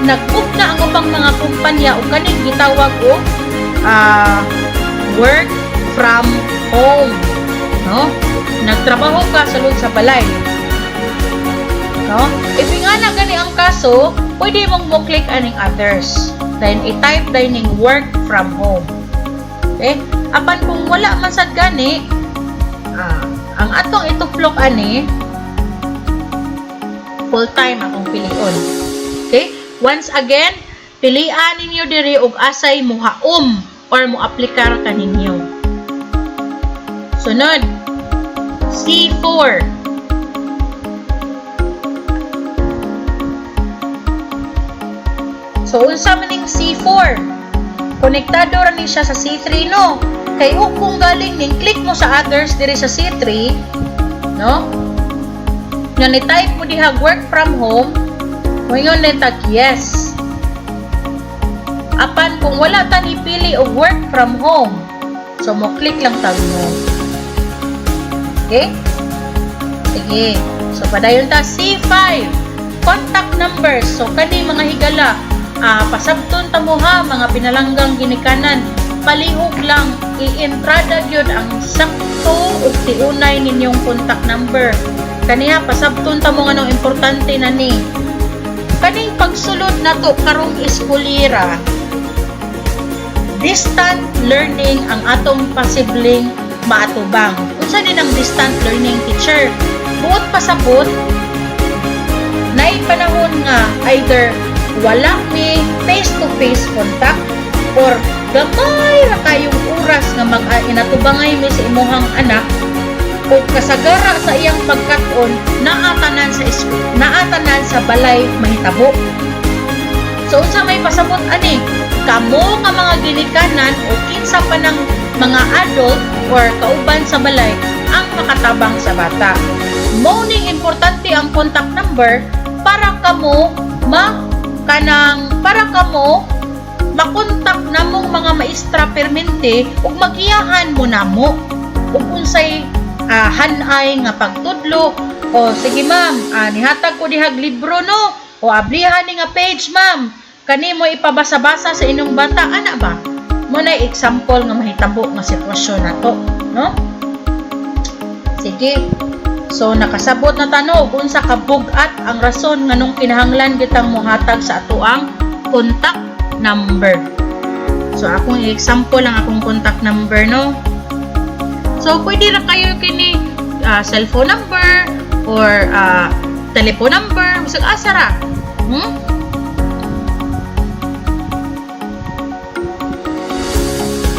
nag-book na ang ubang mga kumpanya og kaning gitawag og work from home, no? Nagtrabaho ka sa sulod sa balay, no? If nga na gani ang kaso, pwede mong mo click aning others. Then i-type din ning work from home. Okay? Apan kung wala man sad gani, ang atong ituplok ani full time akong pilion. Okay? Once again, pilian ninyo diri og asay muhaom or mo-aplikar kaninyo. Sunod, C4. So, unsa man ning C4? Konektado ra ni siya sa C3, no? Kay ug kung galing ning click mo sa others diri sa C3, no? Nga ni type mo diha work from home, moingon ni tag yes. Apan kung wala ta ni pili og work from home, so mo click lang tag no. Okay? Sige. So padayon ta C5. Contact numbers. So kani, mga higala, pasabton ta mo ha, mga pinalanggang ginikanan, palihog lang ientrada gyud ang sakto ug tiunay ninyong contact number. Kaniha, pasabton ta mo nganong importante na ni. Kaning pagsulod nato karong eskwelera, distant learning ang atong posibleng maatubang. Unsa din ang distant learning, teacher? Buot pasabot, naay panahon nga either wala mi face-to-face contact or gamay ra kayong oras nga mag inatubangay mi sa imuhang anak o kasagara sa iyang pagkat-on naa tanan sa balay mahitabo. So unsa may pasabot ani? Kamo nga mga ginikanan o kinsa pa nang mga adult or kauban sa balay ang makatabang sa bata. Mao ning importante ang contact number para kamo ma kanang para kamo makontak namong mga maestra permente ug magiyahan mo namo ug unsay hanay nga pagtudlo. O sige, ma'am, nihatag ko dihag libro, no, o ablihan ni nga page, ma'am, kani mo ipabasa-basa sa inyong bata, ana ba? Mao na example nga mahitabo nga sitwasyon nato, no? Sige. So nakasabot na ta, no, unsa ka bug-at ang rason nganong kinahanglan kitang mohatag sa atoang contact number. So akong example ang akong contact number, no? So pwede ra kayo kini cellphone number or telephone number, bisag asa ra.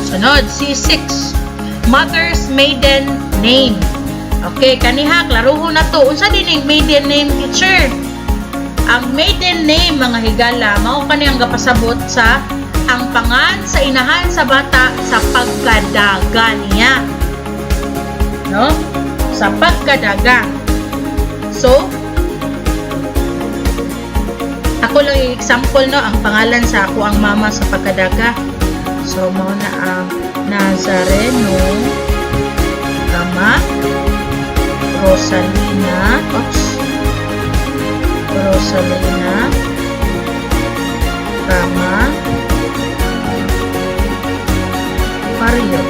Sunod, C6. Mother's maiden name. Okay, kaniha, klaruhon na to. Unsa din ang maiden name, teacher? Ang maiden name, mga higala, mao kani ang gapasabot sa ang pangan sa inahan sa bata sa pagkadaga niya. No? Sa pagkadaga. So, ako lang yung example, no, ang pangalan sa ako ang mama sa pagkadaga. So, mao na ang Nazareno Tama Rosalina, oops, Rosalina Tama Pario.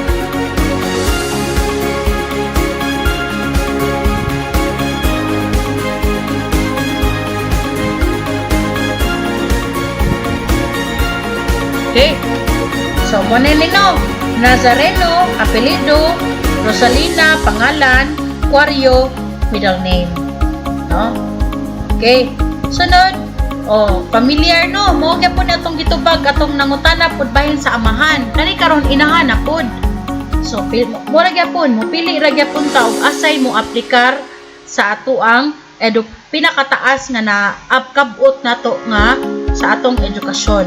Okay. So, mao ni, no? Nazareno, apelido, Rosalina, pangalan, Cuario, middle name. No? Okay. Sunod, oh, familiar, no? Mao gyapon na atong gitubag atong nangutana pud bahin sa amahan. Kani karon inahan na pud. So, mo ra gyapon, mo pili ra gyapon ta og asay mo aplikar sa atoang edu pinakataas nga na kabot nato nga sa atong edukasyon.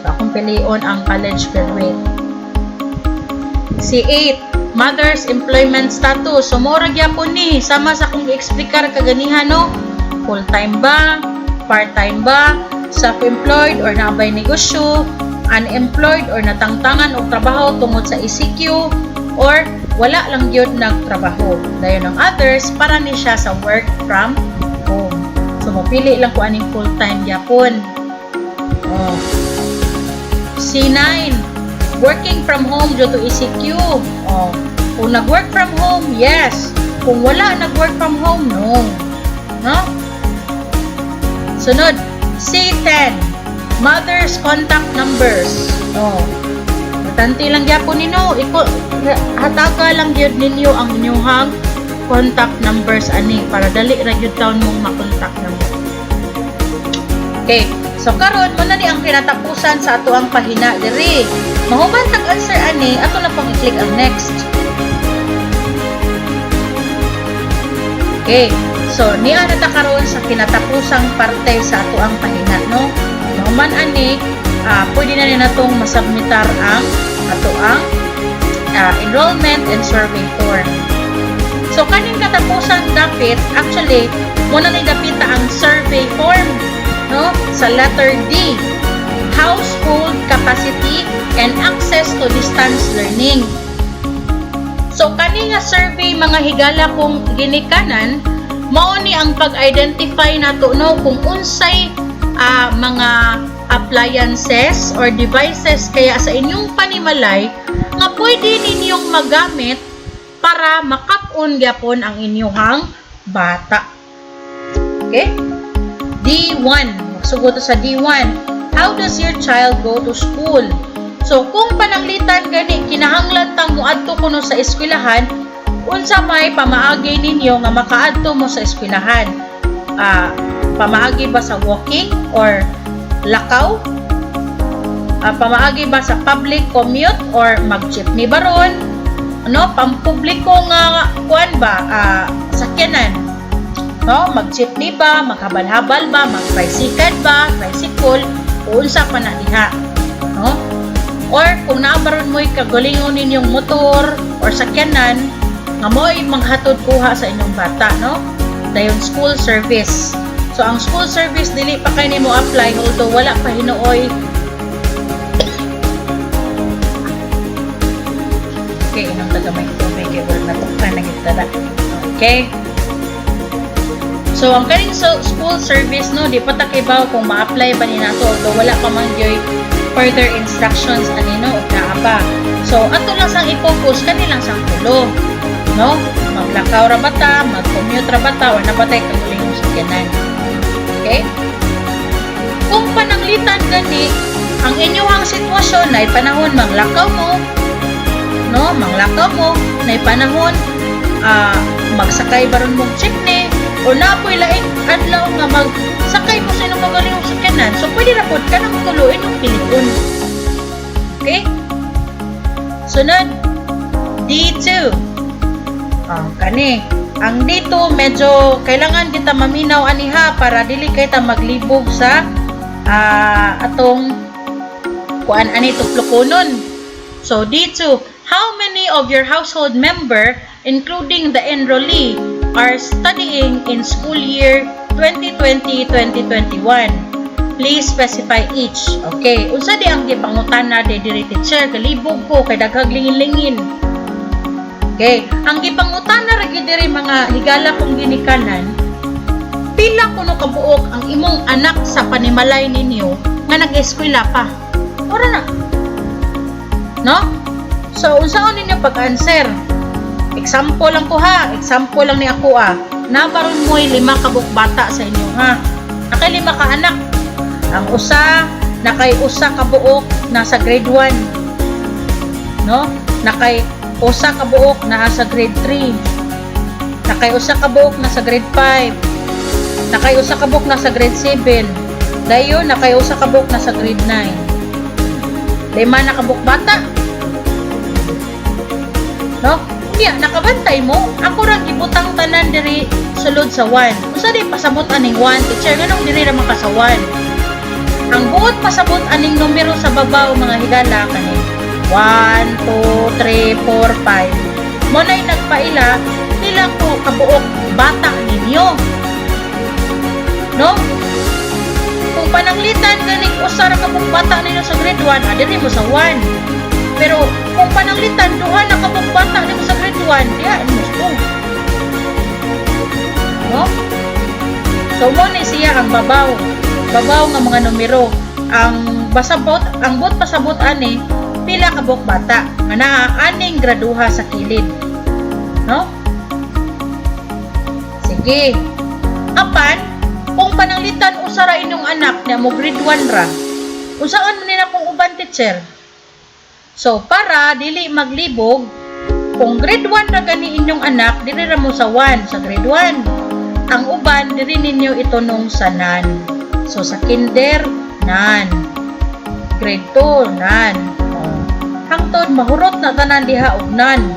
So, akong pilion ang college graduate. C8, mother's employment status. So, mao ra gyapon ni sama sa akong gi-eksplikar kaganiha, no? Full-time ba? Part-time ba? Self-employed or naa bay negosyo? Unemployed or natangtangan og trabaho tungod sa ECQ or wala lang gyud nagtrabaho. Dayon ang others, para ni siya sa work from home. So mopili lang ko aning full-time gyapon. Oh. C9, working from home due to ECQ. Oh. Kung nag-work from home, yes. Kung wala nag-work from home, no. No? Sunod, C10, mother's contact numbers. Oh. Tanti lang gyapon nino, iko hataga lang gyud ninyo ang inyong contact numbers ani para dali ra gyud taon mong makontak namo. Okay. So karon mao na ni ang kinatapusan sa ato ang pahina diri. Mahuman tag answer ani, ato na pong i-click ang next. Okay. So niya na ta karon sa kinatapusang parte sa ato ang pahina, no. Mahuman ani, pwede na ni natong masubmitar ang ato ang enrollment and survey form. So kaning katapusan dapit, actually mo na ni dapita ang survey form, no, sa letter D, household capacity and access to distance learning. So kani nga survey, mga higala kung ginikanan, mao ni ang pag-identify nato, no, kung unsay mga appliances or devices kaya sa inyong panimalay nga pwede ninyong magamit para makap-on gyapon ang inyong bata. Okay? D1. Magsugod sa D1. How does your child go to school? So, kung pananglitan gani, kinahanglan tang muadto kuno sa eskwelahan, unsa may pamaagi ninyo nga makaadto mo sa eskwelahan? Pamaagi ba sa walking or lakaw? Pamaagi ba sa public commute or mag-jeepney ba ron? Ano, pampubliko nga kuan ba, sakyanan? No, mag-jeepney ba, maghabal-habal ba, mag-tricycle ba, tricycle, o unsa pa na diha, no? Or kung naa baron mo'y kagalingon ninyong motor or sakyanan nga mo'y manghatod kuha sa inyong bata, no? Dayon school service. So ang school service, dili pa kay nimo apply although wala pa hinuoy. Okay, inom ta gamay tubig kay wala na na gid na. Okay. So ang kaning school service, no, di pa ta kibaw kung ma-apply ba ni nato although wala pa man gyoy further instructions ani, no, ug naa pa. So ato lang sang i-focus kani lang sang tulo. No? Maglakaw ra ba ta, mag-commute ra ba ta, or naa ba tay kaugalingong sakyanan. Okay? Kung pananglitan gani ang inyong sitwasyon na panahon manglakaw mo, no, manglakaw mo, na panahon magsakay baron mong jeepney o naa poy laing adlaw nga magsakay mo sa inyong kaugalingong sakyanan, so pwede ra pod kanang tulo inyong pilion. Okay? Sunod, D2. Ah, kani. Ang dito medyo kailangan kita maminaw ani ha para dili kay ta maglibog sa atong kuan ani tuplokonon. So dito, how many of your household member, including the enrollee, are studying in school year 2020-2021? Please specify each. Okay, unsa di ang gipangutana di diri, teacher? Galibog ko kay daghag lingin-lingin. Okay, ang gipangutana ra gyud diri, mga higala kong ginikanan, pila kuno kabuok ang imong anak sa panimalay ninyo nga nag-eskwela pa? Ora na. No? So, unsaon ninyo pag-answer? Example lang ko ha, example lang ni ako ah. Naa baron mo'y lima ka buok bata sa inyo ha. Nakay lima ka anak. Ang usa, nakay usa ka buok nasa grade 1. No? Nakay usa ka buok naa sa grade 3. Nakay usa ka buok nasa grade 5. Nakay usa ka buok nasa grade 7. Dayon nakay usa ka buok nasa grade 9. Lima na ka buok bata. No? Unya, nakabantay mo, ako rang gibutang tanan diri sulod sa 1. Unsa di pasabot aning 1, teacher? Nganong diri ra man ka sa 1? Ang buot pasabot aning numero sa babaw, mga higala, kani 1, 2, 3, 4, 5. Mo na'y nagpaila pila ko kabuok bata ninyo. No? Kung pananglitan ganing usa ra ka buok bata ninyo sa grade 1, diri mo sa 1. Pero kung pananglitan duha na ka buok bata nimo sa grade 1, diha mo sa 2. No? So mo ni siya ang babaw. Babaw nga mga numero. Ang basabot, ang buot pasabot ani pila ka buok bata nga naa aning graduha sa kilid. No? Sige. Apan, kung pananglitan usa ra inyong anak na mo grade 1 ra, unsaon man nila kung uban, teacher? So, para dili maglibog, kung grade 1 ra gani inyong anak, diri ra mo sa 1, sa grade 1. Ang uban, diri ninyo itunong sa none. So, sa kinder, none. Grade 2, none. Oh. Hangtod mahurot na tanan diha og none.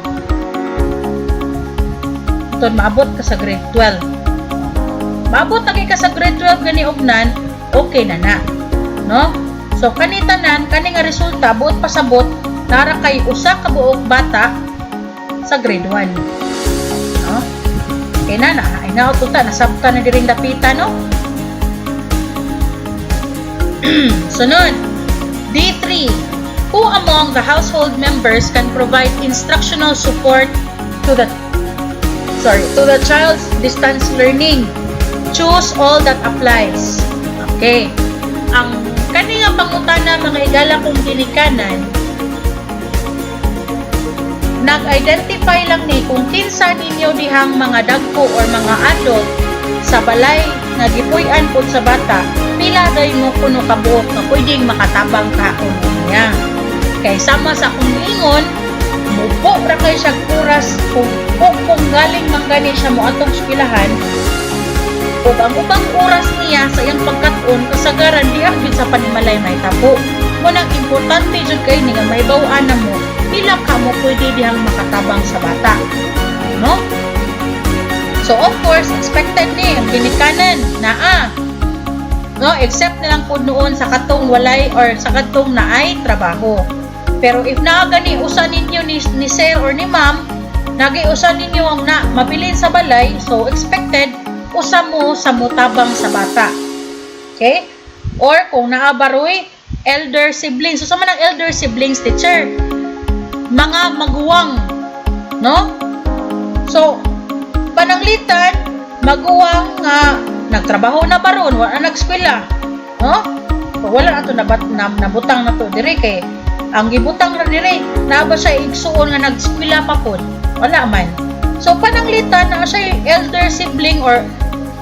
Hangtod maabot ka sa grade 12. Maabot na kay ka sa grade 12 gani og none, okay na na. No? So kani tanan, kani nga resulta buot pasabot nara kay usa ka buok bata sa grade 1. No? Okay na na, ay na tuta nasabtan na diring dapita, no? Sunod, D3. Who among the household members can provide instructional support to the sorry, to the child's distance learning? Choose all that applies. Okay. Ang kani nga pangutana, mga higala kong ginikanan, nag-identify lang ni kung kinsa ninyo dihang mga dagko or mga adult sa balay nga gipuy-an pud sa bata, pila day mo kuno kabuok nga pwedeng makatabang kaon niya. Kay sama sa akong giingon, mubo ra kay siya oras kung galing man gani siya mo atong eskwelahan ug ang ubang oras niya sa iyang pagkat-on kasagaran diha gyud sa panimalay may tapo. Mo nang importante jud kay ni nga mahibaw-an na mo pila ka mo pwede dihang makatabang sa bata. No? So of course, expected ni ang ginikanan naa. No, except na lang pud noon sa katong walay or sa katong naay trabaho. Pero if naa gani usa ninyo ni sir or ni ma'am, nagi usa ninyo ang na mabilin sa balay, so expected usa mo sa mutabang sa bata. Okay? Or kung naa baroy elder siblings. So sa man ang elder siblings, teacher? Mga maguwang, no? So pananglitan maguwang nga nagtrabaho na baron, wala na nag-eskwela, no? So, wala na to nabat na, nabutang na to diri kay ang gibutang ra diri naa ba siya igsuon nga nag-eskwela pa pod? Wala man. So pananglitan naa siya elder sibling or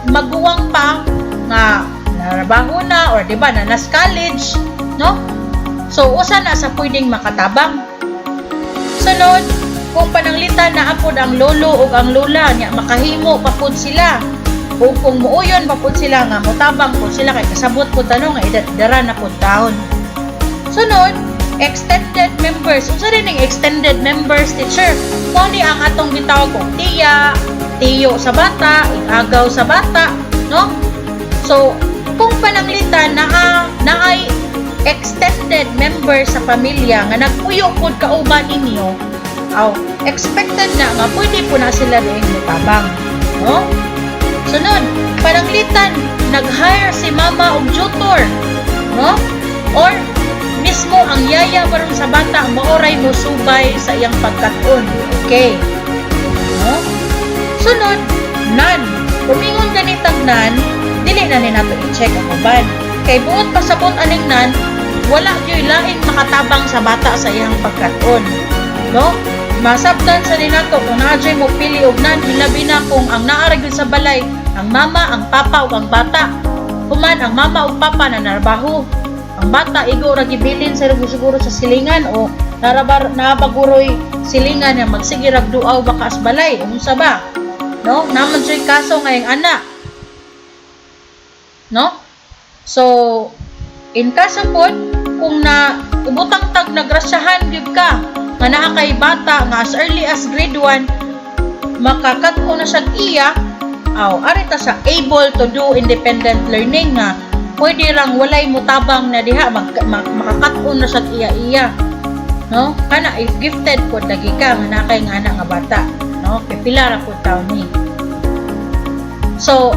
maguwang pa nga narabaho na or di ba na nas college, no? So usa na sa pwedeng makatabang. Sunod, kung pananglitan naa pod ang lolo ug ang lola nya makahimo pa pod sila o kung muuyon pa pod sila nga motabang pod sila kay kasabot pod tanong nga edad dara na pod taon. Sunod, extended members. Unsa din ning extended members, teacher? Mao ni ang atong gitawag og tiya, tiyo sa bata, igagaw sa bata, no? So, kung pananglitan naa naay extended member sa pamilya nga nagpuyo pod kauban ninyo, aw, expected na nga pwede po na sila diing mutabang, no? Sunod, pananglitan nag-hire si mama og tutor, no? Or mismo ang yaya baron sa bata maoray mo subay sa iyang pagkat-on. Okay. No? Sunod, none. Kung ingon ganitag none, dili na ni nato i-check ang uban. Kay buot pasabot aning none, wala gyoy laing makatabang sa bata sa iyang pagkat-on. No? Masabtan sa ni nato kung naa jud mo pili og none, hilabi na kung ang naa ra gyud sa balay ang mama, ang papa ug ang bata. Human ang mama ug papa na narbaho. Ang bata igo ra gibilin sa siguro sa silingan o narabar nabaguroy silingan nga magsige rag duaw baka as balay, unsa ba? No? Naman siya kaso ngayong ana. No? So, in kaso pod, kung na ibutang tag nagrasyahan gyud ka nga naa kay bata nga as early as grade 1 makakat-on na siya iya, aw, ari ta sa able to do independent learning nga pwede rang walay mutabang na diha makakat-on na siya iya-iya, no? Kana if gifted pod lagi ka nga naa kay nga anak nga bata, no? Kay pila ra pod taon ni. So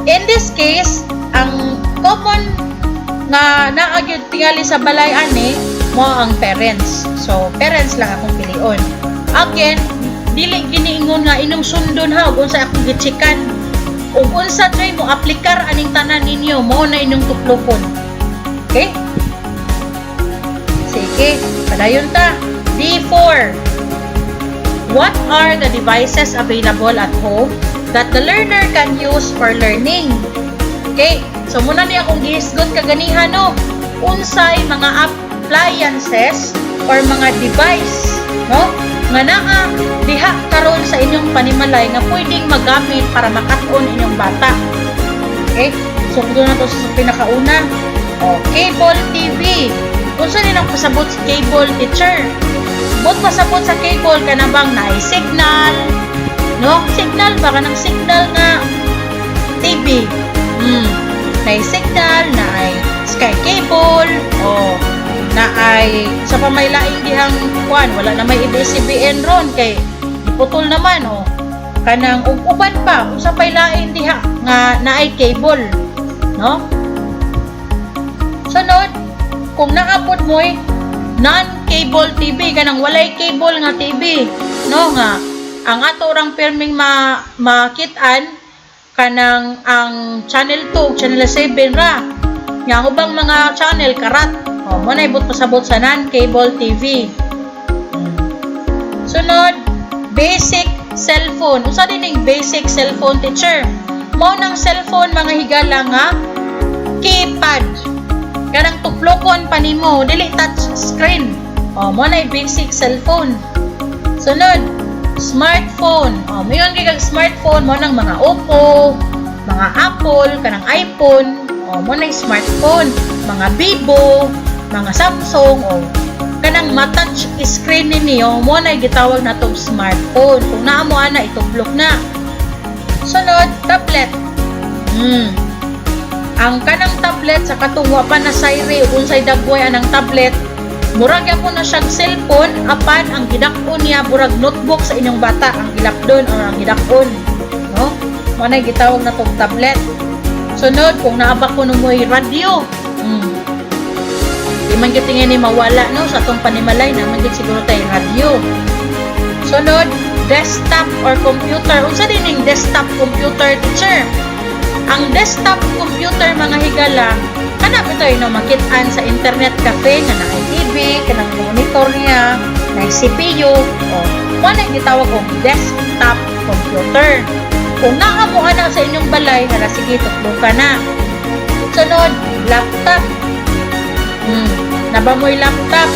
in this case, ang common nga naa gyud tingali sa balay ani mo ang parents. So parents lang akong pilion. Again, dili giniingon nga inyong sundon ha ug unsa akong gitsikan ug unsa jud mo aplikar aning tanan ninyo, mao na inyong tuplokon. Okay, sige, padayon ta. D4. What are the devices available at home that the learner can use for learning? Okay, so muna ni akong gihisgot kaganiha, no? Unsay mga appliances or mga device, no, nga naa diha karon sa inyong panimalay nga pwedeng magamit para makat-on inyong bata? Okay? So doon na to sa pinakauna. O, cable TV. Unsa ni nang pasabot sa cable, teacher? Buot pasabot sa cable kana bang naay signal, no? Signal ba, kanang signal nga TV. Naay signal, naay sky cable, o naay sa pamaylaing dihang kuan, wala na may ABS-CBN ron kay iputol naman, o kanang ug uban pa, unsa pay lain diha nga naay cable, no? Sunod, kung naa pod mo'y non-cable TV, kanang walay cable nga TV, no, nga ang ato rang pirming ma makit-an kanang ang channel 2, channel 7 ra. Nga ang ubang mga channel karat. O, mo na ibot pasabot sa non-cable TV. Sunod, basic cellphone. Unsa din ning basic cellphone, teacher? Mao nang cellphone, mga higala, nga keypad. Kanang tuplokon pa nimo, dili touch screen. O, mo na basic cellphone. Sunod, smartphone. O, mayon kay kag smartphone mo nang mga Oppo, mga Apple, kanang iPhone. O, mo na smartphone, mga Vivo, mga Samsung, o kanang ma-touch screen ninyo, mo na gitawag na tong smartphone. Kung naa mo ana, ituplok na. Sunod, tablet. Ang kanang tablet sa katong wa pa na sayre ug unsay dagway anang tablet, Murag gyapon na siyang cellphone, apan ang gidak-on niya murag notebook sa inyong bata ang gilapdon or ang gidak-on, no? Mao na gitawag na tong tablet. Sunod, kung naa ba kuno mo'y radyo. Di man gyud ni mawala, no, sa atong panimalay na man gyud siguro tay radyo. Sunod, desktop or computer. Unsa din ning desktop computer, teacher? Ang desktop computer, mga higala, kana bitaw, no, makit-an sa internet cafe nga naay TV, kanang monitor niya, naay CPU, o mao na gitawag og desktop computer. Kung naa mo ana sa inyong balay, hala sige, tuploka na. Sunod, laptop. Naa ba mo'y laptop?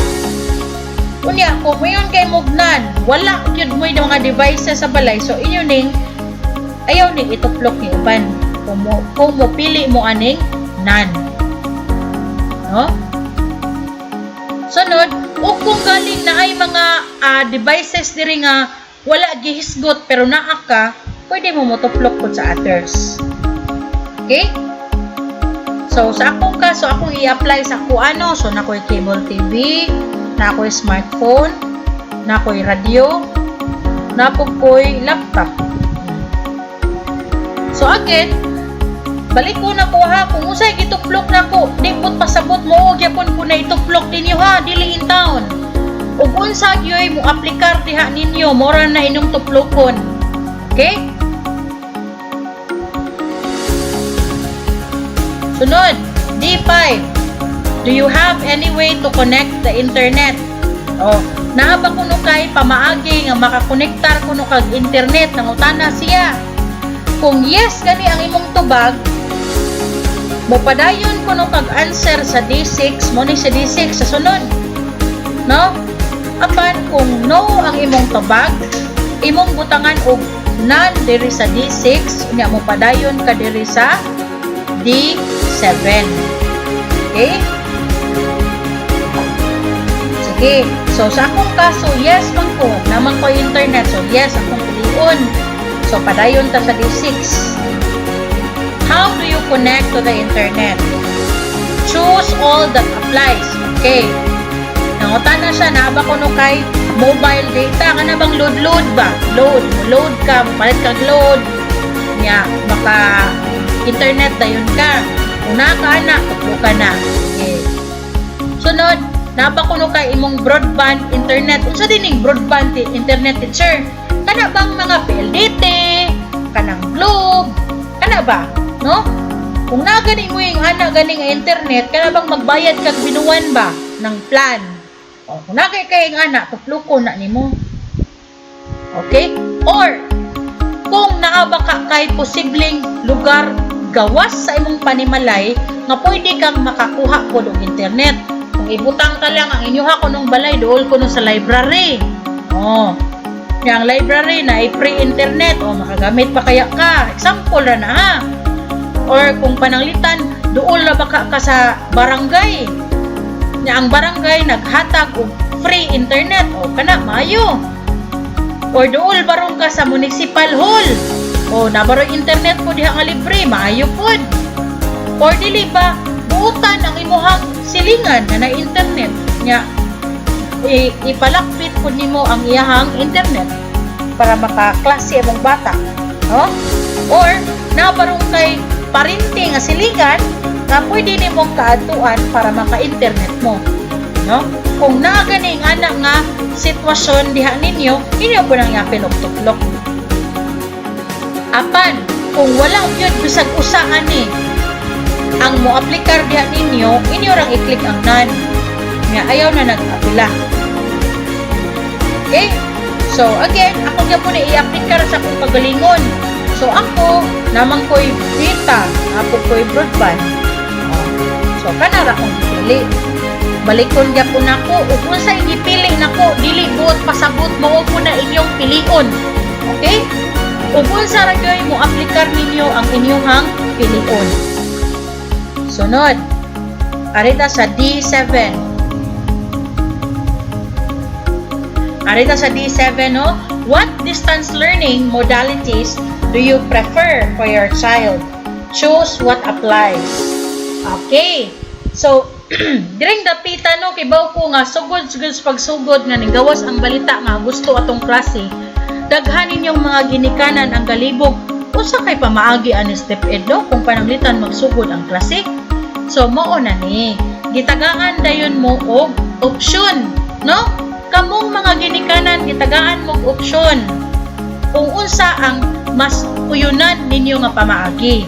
Unya, kung moingon kay mog none, wala gyud mo'y mga devices sa balay, so inyo ning ayaw ning ituplok ni uban. Kung mo pili mo aning none. No? Sunod, ug kung galing na ay mga devices diri nga wala gihisgot pero naa ka, pwede mo motuplok pud sa others. Okay? So, sa akong kaso, akong i-apply sa ako ano. So, naa ko'y cable TV, naa ko'y smartphone, naa ko'y radyo, naa pod ko'y laptop. So, again, balik ko na ko ha, kung unsay gituplok nako, di pud pasabot mo gyapon ko na ituplok ninyo ha, dili in town. Ug unsa gyoy mo aplikar diha ninyo, mao ra na inyong tuplokon. Okay? Sunod, D5. Do you have any way to connect the internet? Oh, naa ba kuno kay pamaagi nga makakonektar kuno kag internet? Nangutana siya. Kung yes gani ang imong tubag, mopadayon kuno kag answer sa D6, mo ni sa D6 sa sunod. No? Apan kung no ang imong tubag, imong butangan og none diri sa D6, unya mo padayon ka diri sa D7. Okay? Sige. So, sa akong kaso, yes man ko. Naa man ko internet. So, yes, akong pilion. So, padayon ta sa D6. How do you connect to the internet? Choose all that applies. Okay. Nangutana siya, naa ba kuno kay mobile data? Kana bang load-load ba? Load. Load ka, palit kag load. Nya, maka internet dayon ka. Kung naa ka ana, tuploka na. Okay. Sunod, naa ba kuno kay imong broadband internet? Unsa din ning broadband internet, teacher? Kana bang mga PLDT, kanang Globe, kana ba? No? Kung naa gani mo yung ana gani nga internet, kana bang magbayad kag binuwan ba ng plan? O, kung naa kay ang ana, tuploko na nimo. Okay? Or, kung naa ba ka kay posibleng lugar gawas sa imong panimalay nga pwede kang makakuha pod og internet. Kung ibutang ka lang ang inyuha kunong balay duol kuno sa library. Oh. Yang library na ay free internet o makagamit pa kaya ka. Example ra na ha. Or kung pananglitan, duol ra ba ka sa barangay. Nya ang barangay naghatag og free internet o kana maayo. Or duol baron ka sa municipal hall. O naa baroy internet po diha nga libre, maayo pod. Or dili ba buutan ang imuhang silingan na na internet nya ipalakpit pud nimo ang iyahang internet para makaklase imong bata, no? Or naa baron kay parinti nga silingan nga pwede nimong kaadtuan para maka-internet mo, no? Kung naa gani ang ana nga sitwasyon diha ninyo, inyo po nang iapil og tuplok. Apan kung wala gyud bisag usa ani ang mo-aplikar diha ninyo, inyo rang i-click ang none nga ayaw na nag-apila. Okay? So again, ako gyapon na i-aplikar sa akong kagalingon. So ako, naa man ko'y data, ako ko'y broadband. Oh. So kana ra akong gipili. Balikon gyapon nako ug unsay gipili nako, dili buot pasabot mao po na inyong pilion. Okay? Ug unsa ra gyoy mo aplikar ninyo ang inyong pilion. Sunod. Arita sa D7. Arita sa D7, no? What distance learning modalities do you prefer for your child? Choose what applies. Okay. So, Diring dapita, no, kibaw ko nga sugod sugod sa pagsugod nga nigawas ang balita nga gusto atong klase. Daghan ninyong mga ginikanan ang galibog unsa kay pamaagi ani DepEd, no, kung pananglitan magsugod ang klase. So mao na ni. Gitagaan dayon mo og opsyon, no? Kamong mga ginikanan, gitagaan mo og opsyon kung unsa ang mas uyunan ninyo nga pamaagi.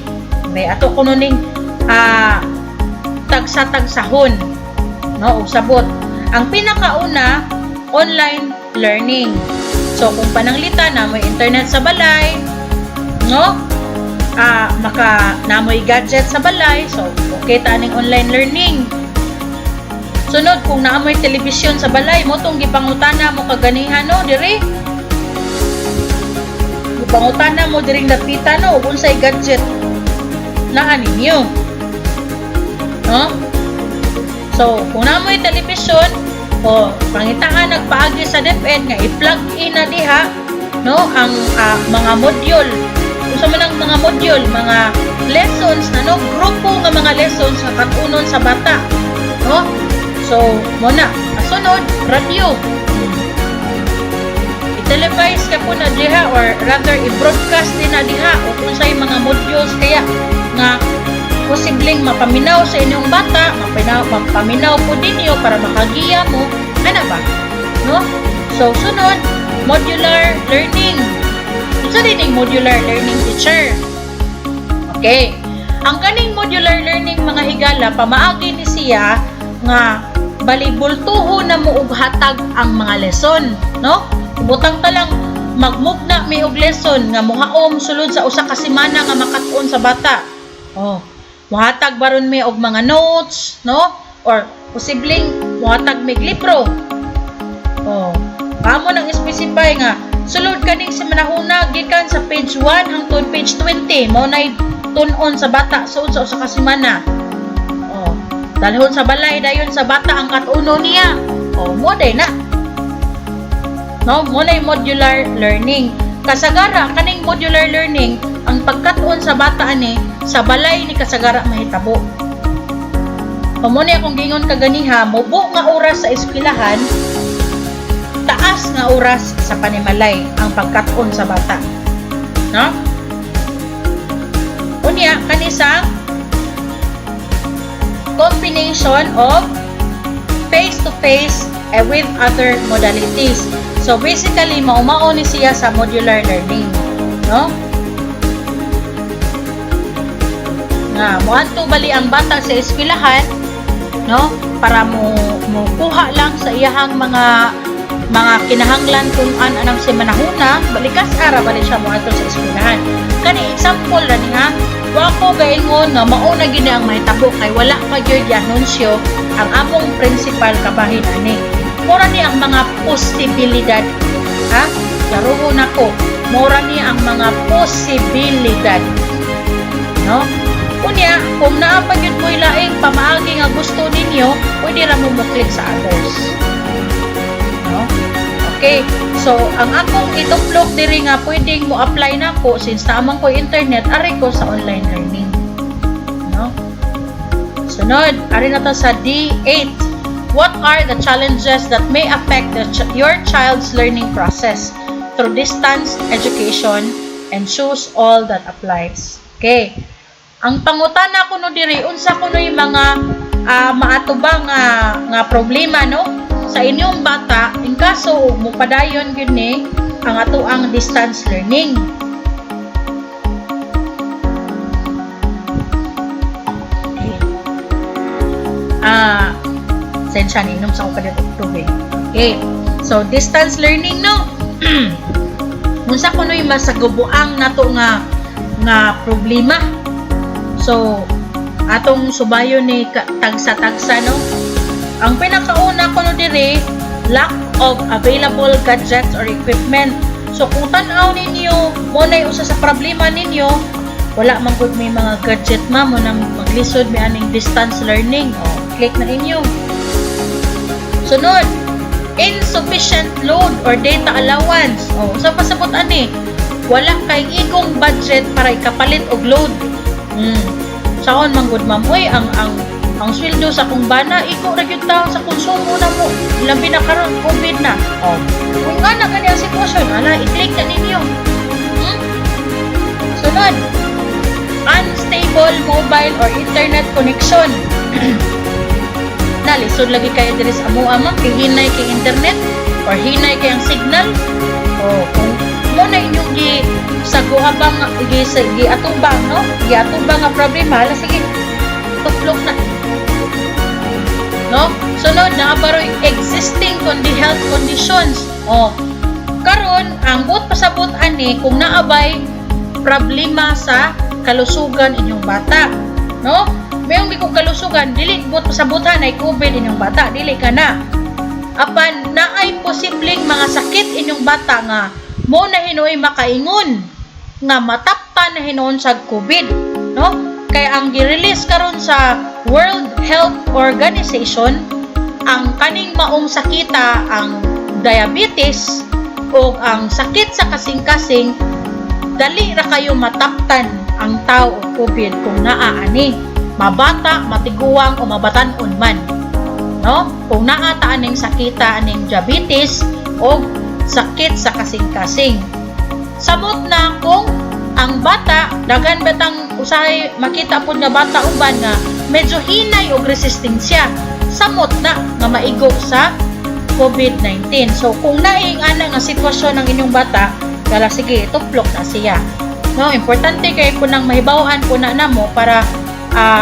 May ato kuno ning tagsa-tagsahon, no, og sabot. Ang pinakauna, online learning. So kung pananglitan na may internet sa balay, no? Maka namoy gadget sa balay, so okay ta ning online learning. Sunod, kung naamoy telebisyon sa balay, mao tong gipangutana mo kaganiha, no, diri. Gipangutana mo diring dapita, no, ug unsay gadget naa ninyo. No? So, kung naamoy telebisyon, o pangitaan nagpaagi sa DepEd nga i-plug in na diha, no, ang mga module. Unsa man ang mga module, mga lessons na, no, grupo nga mga lessons nga katunon sa bata, no? So, mao na. Sunod, radyo. I-televise ka po na diha or rather i-broadcast din na diha o kung unsay mga modules kaya nga posibleng mapaminaw sa inyong bata, mapaminaw po ninyo para makagiya mo, ana ba? No? So, sunod, modular learning. Unsa din ang modular learning, teacher? Okay. Ang kaning modular learning, mga higala, pamaagi ni siya nga balibultuho na mo og hatag ang mga lesson, no? Ibutang ta lang magmugna mi og lesson nga mohaom sulod sa usa ka semana nga makat-on sa bata. Oh, mohatag baron mi og mga notes, no? Or posibleng mohatag mig libro. Oh, amo nang specify nga sulod kaning sa manahuna gikan sa page 1 hangtod page 20 mao nay tun-on sa bata sulod sa usa ka semana. Oh, dalhon sa balay dayon sa bata ang katuno niya. Oh, mao day na. No, mao nay modular learning. Kasagara kaning modular learning, ang pagkat-on sa bata ani sa balay ni kasagara mahitabo. Mao ni akong gingon kaganiha, mubo nga oras sa eskwelahan, taas nga oras sa panimalay ang pagkat-on sa bata. No? Unya, kanisang combination of face-to-face and with other modalities. So basically, mao-mao ni siya sa modular learning, no? Nga moadto bali ang bata sa eskwelahan, no, para mo mo kuha lang sa iyahang mga kinahanglan kung an anang semanahuna, balikas ara bali siya moadto sa eskwelahan. Kani example ra ni ha, wa ko gaingon nga mao na gini ang mahitabo kay wala pa gyud anunsyo ang among principal kabahin ani. Mura ni ang mga posibilidad, ha. Klarohon nako, mura ni ang mga posibilidad, no? Unya, kung naa pa gyud mo'y laing pamaagi nga gusto ninyo, pwede ra mo mo-click sa others, no? Okay, so ang akong ituplok diri nga pwedeng mo apply nako since naa man ko internet, ari ko sa online learning, no? Sunod, ari na to sa D8. What are the challenges that may affect your child's learning process through distance education, and choose all that applies? Okay. Ang pangutana kuno diri, unsa kuno'y mga maatubang nga problema, no, sa inyong bata in kaso ug mopadayon gyud ni ang atoang distance learning? Okay. Sensya, ninom sa ako kadto tubig. Okay. So distance learning, no. Unsa kuno'y masagubuang nato nga problema? So atong subayon ni tagsa-tagsa, no. Ang pinakauna kuno diri, lack of available gadgets or equipment. So kung tan-aw ninyo, mao nay usa sa problema ninyo, wala man gud may mga gadget, ma'am, mao nang maglisod mi aning distance learning. O, click na ninyo. Sunod, insufficient load or data allowance. O, sa pasabot ani, wala kay igong budget para ikapalit og load. Saon man gud, ma'am, oy, ang Ang sweldo sa akong bana, igo ra gyud taon sa konsumo na mo. Labi na karon COVID na. Oh. Kung nga na gani ang sitwasyon, ala, i-click na ninyo. Sunod, unstable mobile or internet connection. Nalisod lagi kayo diri sa amoa, ma'am, kay hinay kay internet or hinay kay ang signal. O kung mo na inyong gi sa guhabang gi sa giatubang, no, giatubang nga problema, hala, sige, tuplok na, no? Sunod, naa baroy existing kundi health conditions. O karon, ang buot pasabot ani, kung naabay problema sa kalusugan inyong bata, no? Mayong kung kalusugan, dili buot pasabutan ay COVID inyong bata, dili ka na. Apan naay posibleng mga sakit inyong bata nga mo na hinuoy makaingon nga mataptan na hinuon sa COVID, no? Kay ang gi-release karon sa World Health Organization, ang kaning maong sakita, ang diabetes o ang sakit sa kasing-kasing, dali ra kayo mataptan ang tao og COVID kung naa ani, mabata, matiguang o mabatan-on man, no? Kung naa ta aning sakita, aning diabetes o sakit sa kasing-kasing. Samot na kung ang bata, daghan batang usahay makita pod nga bata uban nga medyo hinay og resistensya. Samot na nga maigo sa COVID-19. So kung naing ana nga sitwasyon ng inyong bata, kala, sige, tuplok na siya. No, importante kay ko nang mahibaw-an po na namo para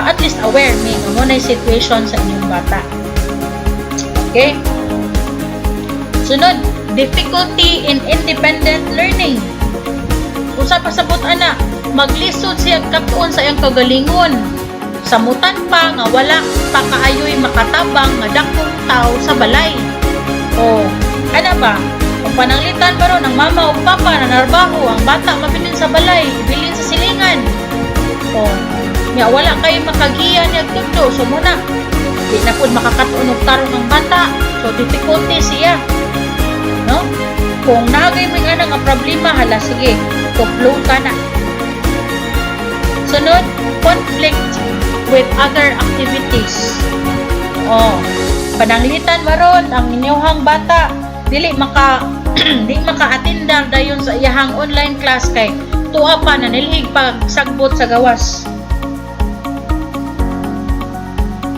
at least aware mi nga mo na situation sa inyong bata. Okay? Sunod, difficulty in independent learning. Usa pasabot ana, maglisod siya katuon sa iyang kagalingon. Samutan pa nga wala pa kaayoy makatabang nga dakong tao sa balay. O, ana ba? Kung pananglitan ba ron ang mama o papa na narbaho, ang bata mabilin sa balay, ibilin sa silingan. O, nya wala kay makagiya niya tudlo, so muna di na pud makakatuon og tarong ang bata. So difficulty siya. No? Kung naagay mo nga nga problema, hala, sige, tuplo ka na. Sunod, conflict with other activities. Oh, pananglitan maron ang inyong bata dili maka di maka-atendar dayon sa iyahang online class kay tuwa pa nanilhig pag sagbot sa gawas.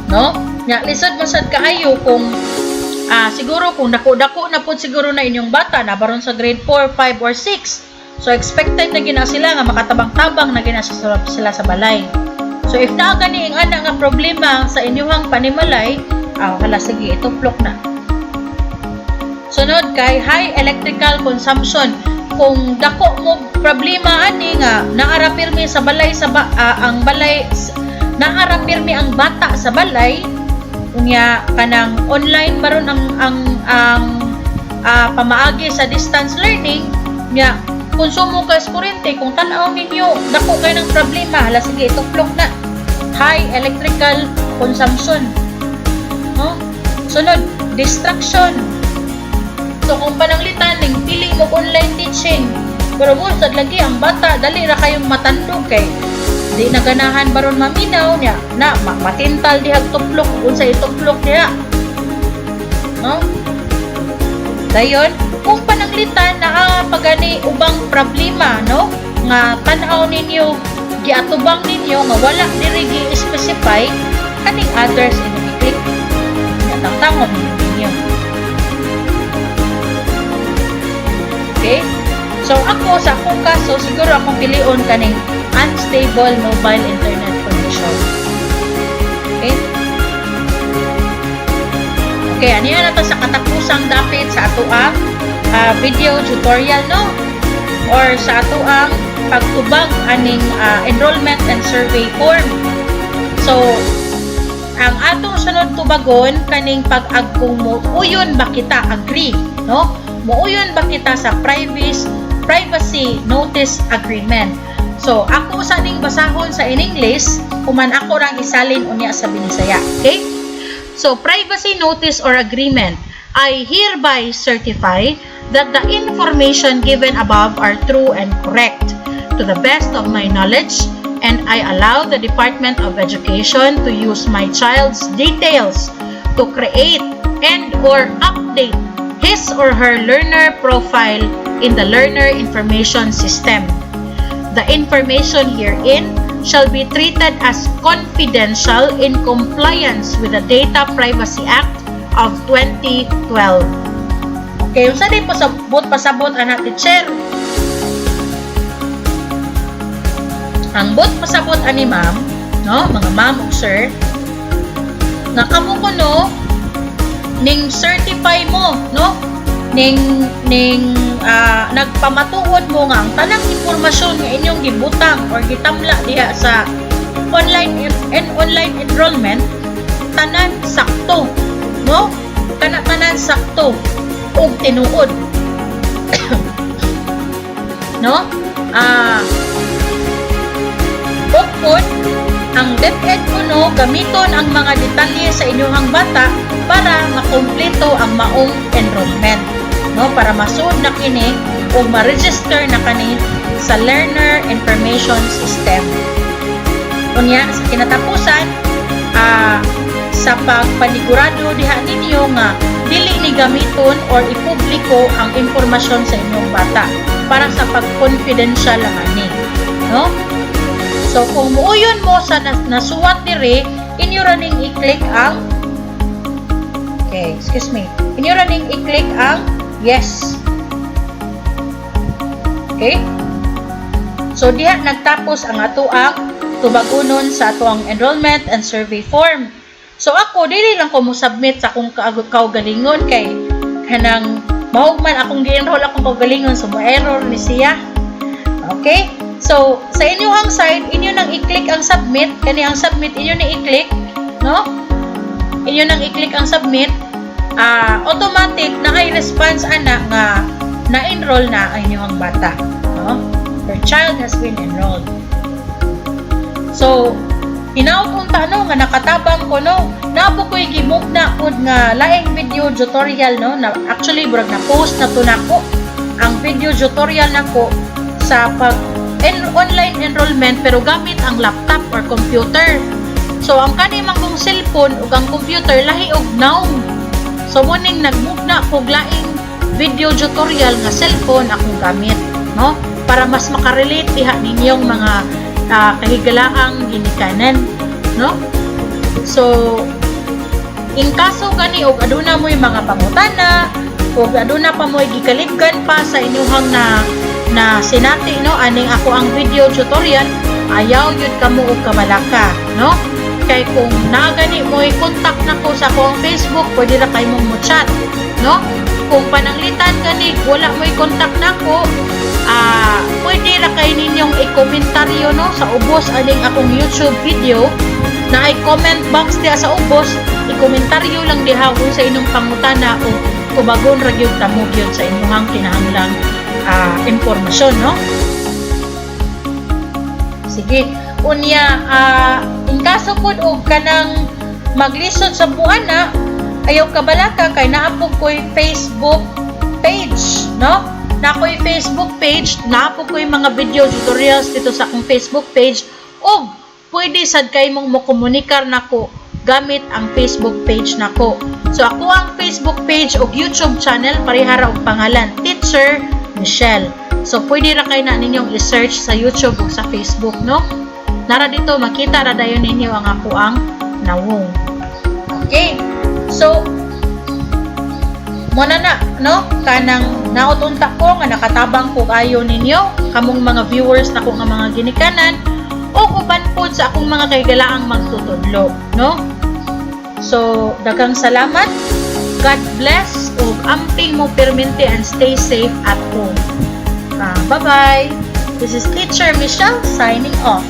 No? Nya lisod man sad kaayo kung siguro kung dako-dako na pud siguro na inyong bata na baron sa grade 4, 5 or 6. So expected na gina sila nga makatabang-tabang na gina sila sa balay. So if naa gani ang ana nga problema sa inyong panimalay, hala, sige, ituplok na. Sunod kay high electrical consumption. Kung dako mo problema ani nga naara pirmi sa balay sa ba, ang balay, naara pirmi ang bata sa balay, unya kanang online baron ang pamaagi sa distance learning nya, konsumo ka sa kuryente, kung tan-aw ninyo dako kay ng problema, hala, sige, tuplok na, high electrical consumption, no? Sunod, distraction. So kung pananglitan ning pili mo online teaching, pero mo sad lagi ang bata dali ra kayong matandog kay di na ganahan baron maminaw niya na matintal dihag tuplok unsa ituplok niya, no? Dayon, kung pananglitan naa pagani ubang problema, no, nga tan-aw ninyo, giatubang ninyo nga wala diri gi-specify, kaning others inyong i-click. Tangtangon ninyo. Okay? So ako, sa akong kaso, siguro akong pilion kaning unstable mobile internet connection. Okay? Okay, ano yan na to sa katapusang dapit sa atoang video tutorial, no? Or sa atoang pagtubag aning enrollment and survey form. So, ang atong sunod tubagon kaning pag kung muuyon ba kita, agree, no? Muuyon ba kita sa privacy notice agreement? So, ako sa ning basahon sa in English, human ako rang isalin unya sa Binisaya. Okay? So, privacy notice or agreement. I hereby certify that the information given above are true and correct to the best of my knowledge and and I allow the Department of Education to use my child's details to create and or update his or her learner profile in the Learner Information System. The information herein shall be treated as confidential in compliance with the Data Privacy Act of 2012. Okay, unsa diay pasabot pasabot ana, teacher? Ang buot pasabot ani ma'am, no, mga ma'am ug sir, nga kamo kuno ning certify mo, no? Ning nagpamatuod mo nga ang tanang impormasyon nga inyong gibutang or gitamla diha sa online and online enrollment tanan sakto, no? Kana tanan sakto ug tinuod, no? Ug pod ang DepEd kuno gamiton ang mga detalye sa inyong bata para makumpleto ang maong enrollment, no, para masud na kini ug ma-register na kani sa Learner Information System. Unya sa kinatapusan, sa pagpanigurado diha ninyo nga dili ni gamiton or ipubliko ang impormasyon sa inyong bata para sa pag-confidential lang ani, no? So, kung muuyon mo sa nasuwat diri, inyo ra ning i-click ang, okay, excuse me. Inyo ra ning i-click ang yes. Okay? So, diha nagtapos ang atoang tubagunon sa atoang enrollment and survey form. So, ako, dili lang ko mo submit sa akong kaugalingon kay kanang mahugman akong gi-enroll akong kaugalingon, so mo error ni siya. Okay? So, sa inyong side, inyo nang i-click ang submit. Kani ang submit, inyo na i-click, no? Inyo nang i-click ang submit. Automatic na ay response ana nga na-enroll na ang inyong bata, no? Your child has been enrolled. So, hinaot unta, no, nga nakatabang ko, no. Naa po ko'y gimugna pod nga laing video tutorial, no, na actually murag na post na to nako ang video tutorial nako sa pag online enrollment pero gamit ang laptop or computer. So ang kani man kong cellphone ug ang computer lahi og nawong. So mao ning nagmugna kog laing video tutorial nga cellphone akong gamit, no? Para mas makarelate diha ninyong mga kahigalaang ginikanan, no? So in kaso gani og aduna mo'y mga pangutana ug aduna pa mo'y gikalibgan pa sa inyuhang na na sinati, no, aning akoang video tutorial, ayaw yun kamo og kabalaka, no, kay kung naa gani mo'y contact nako sa akong Facebook, pwede ra kay mong mo chat, no? Kung pananglitan gani wala mo'y contact nako, pwede ra kay ninyong i-komentaryo, no, sa ubos aning akong YouTube video na ay comment box diha sa ubos. I-komentaryo lang diha kung sa inyong pangutana o tubagon ra gyud ta mo gyud sa inyong kinahanglang impormasyon, no? Sige, unya in kaso pud og kanang maglisod sa buana, ayaw kabalaka kay naa po ko'y Facebook page, no? Naa ko'y Facebook page, naa po ko'y mga video tutorials dito sa akong Facebook page ug pwede sad kay mong mokomunikar nako gamit ang Facebook page nako. So ako ang Facebook page ug YouTube channel parehara og pangalan, Teacher Michelle. So pwede ra kay na ninyong i-search sa YouTube ug sa Facebook, no? Nara dito makita ra dayon ninyo ang ako ang nawong. Okay. So mao na na, no? Kanang naot unta ko nga nakatabang ko ayo ninyo kamong mga viewers nako nga mga ginikanan o uban pod sa akong mga kahigalaang magtutudlo, no? So, daghang salamat. God bless ug amping mo permente and stay safe at home. Bye-bye. This is Teacher Michelle signing off.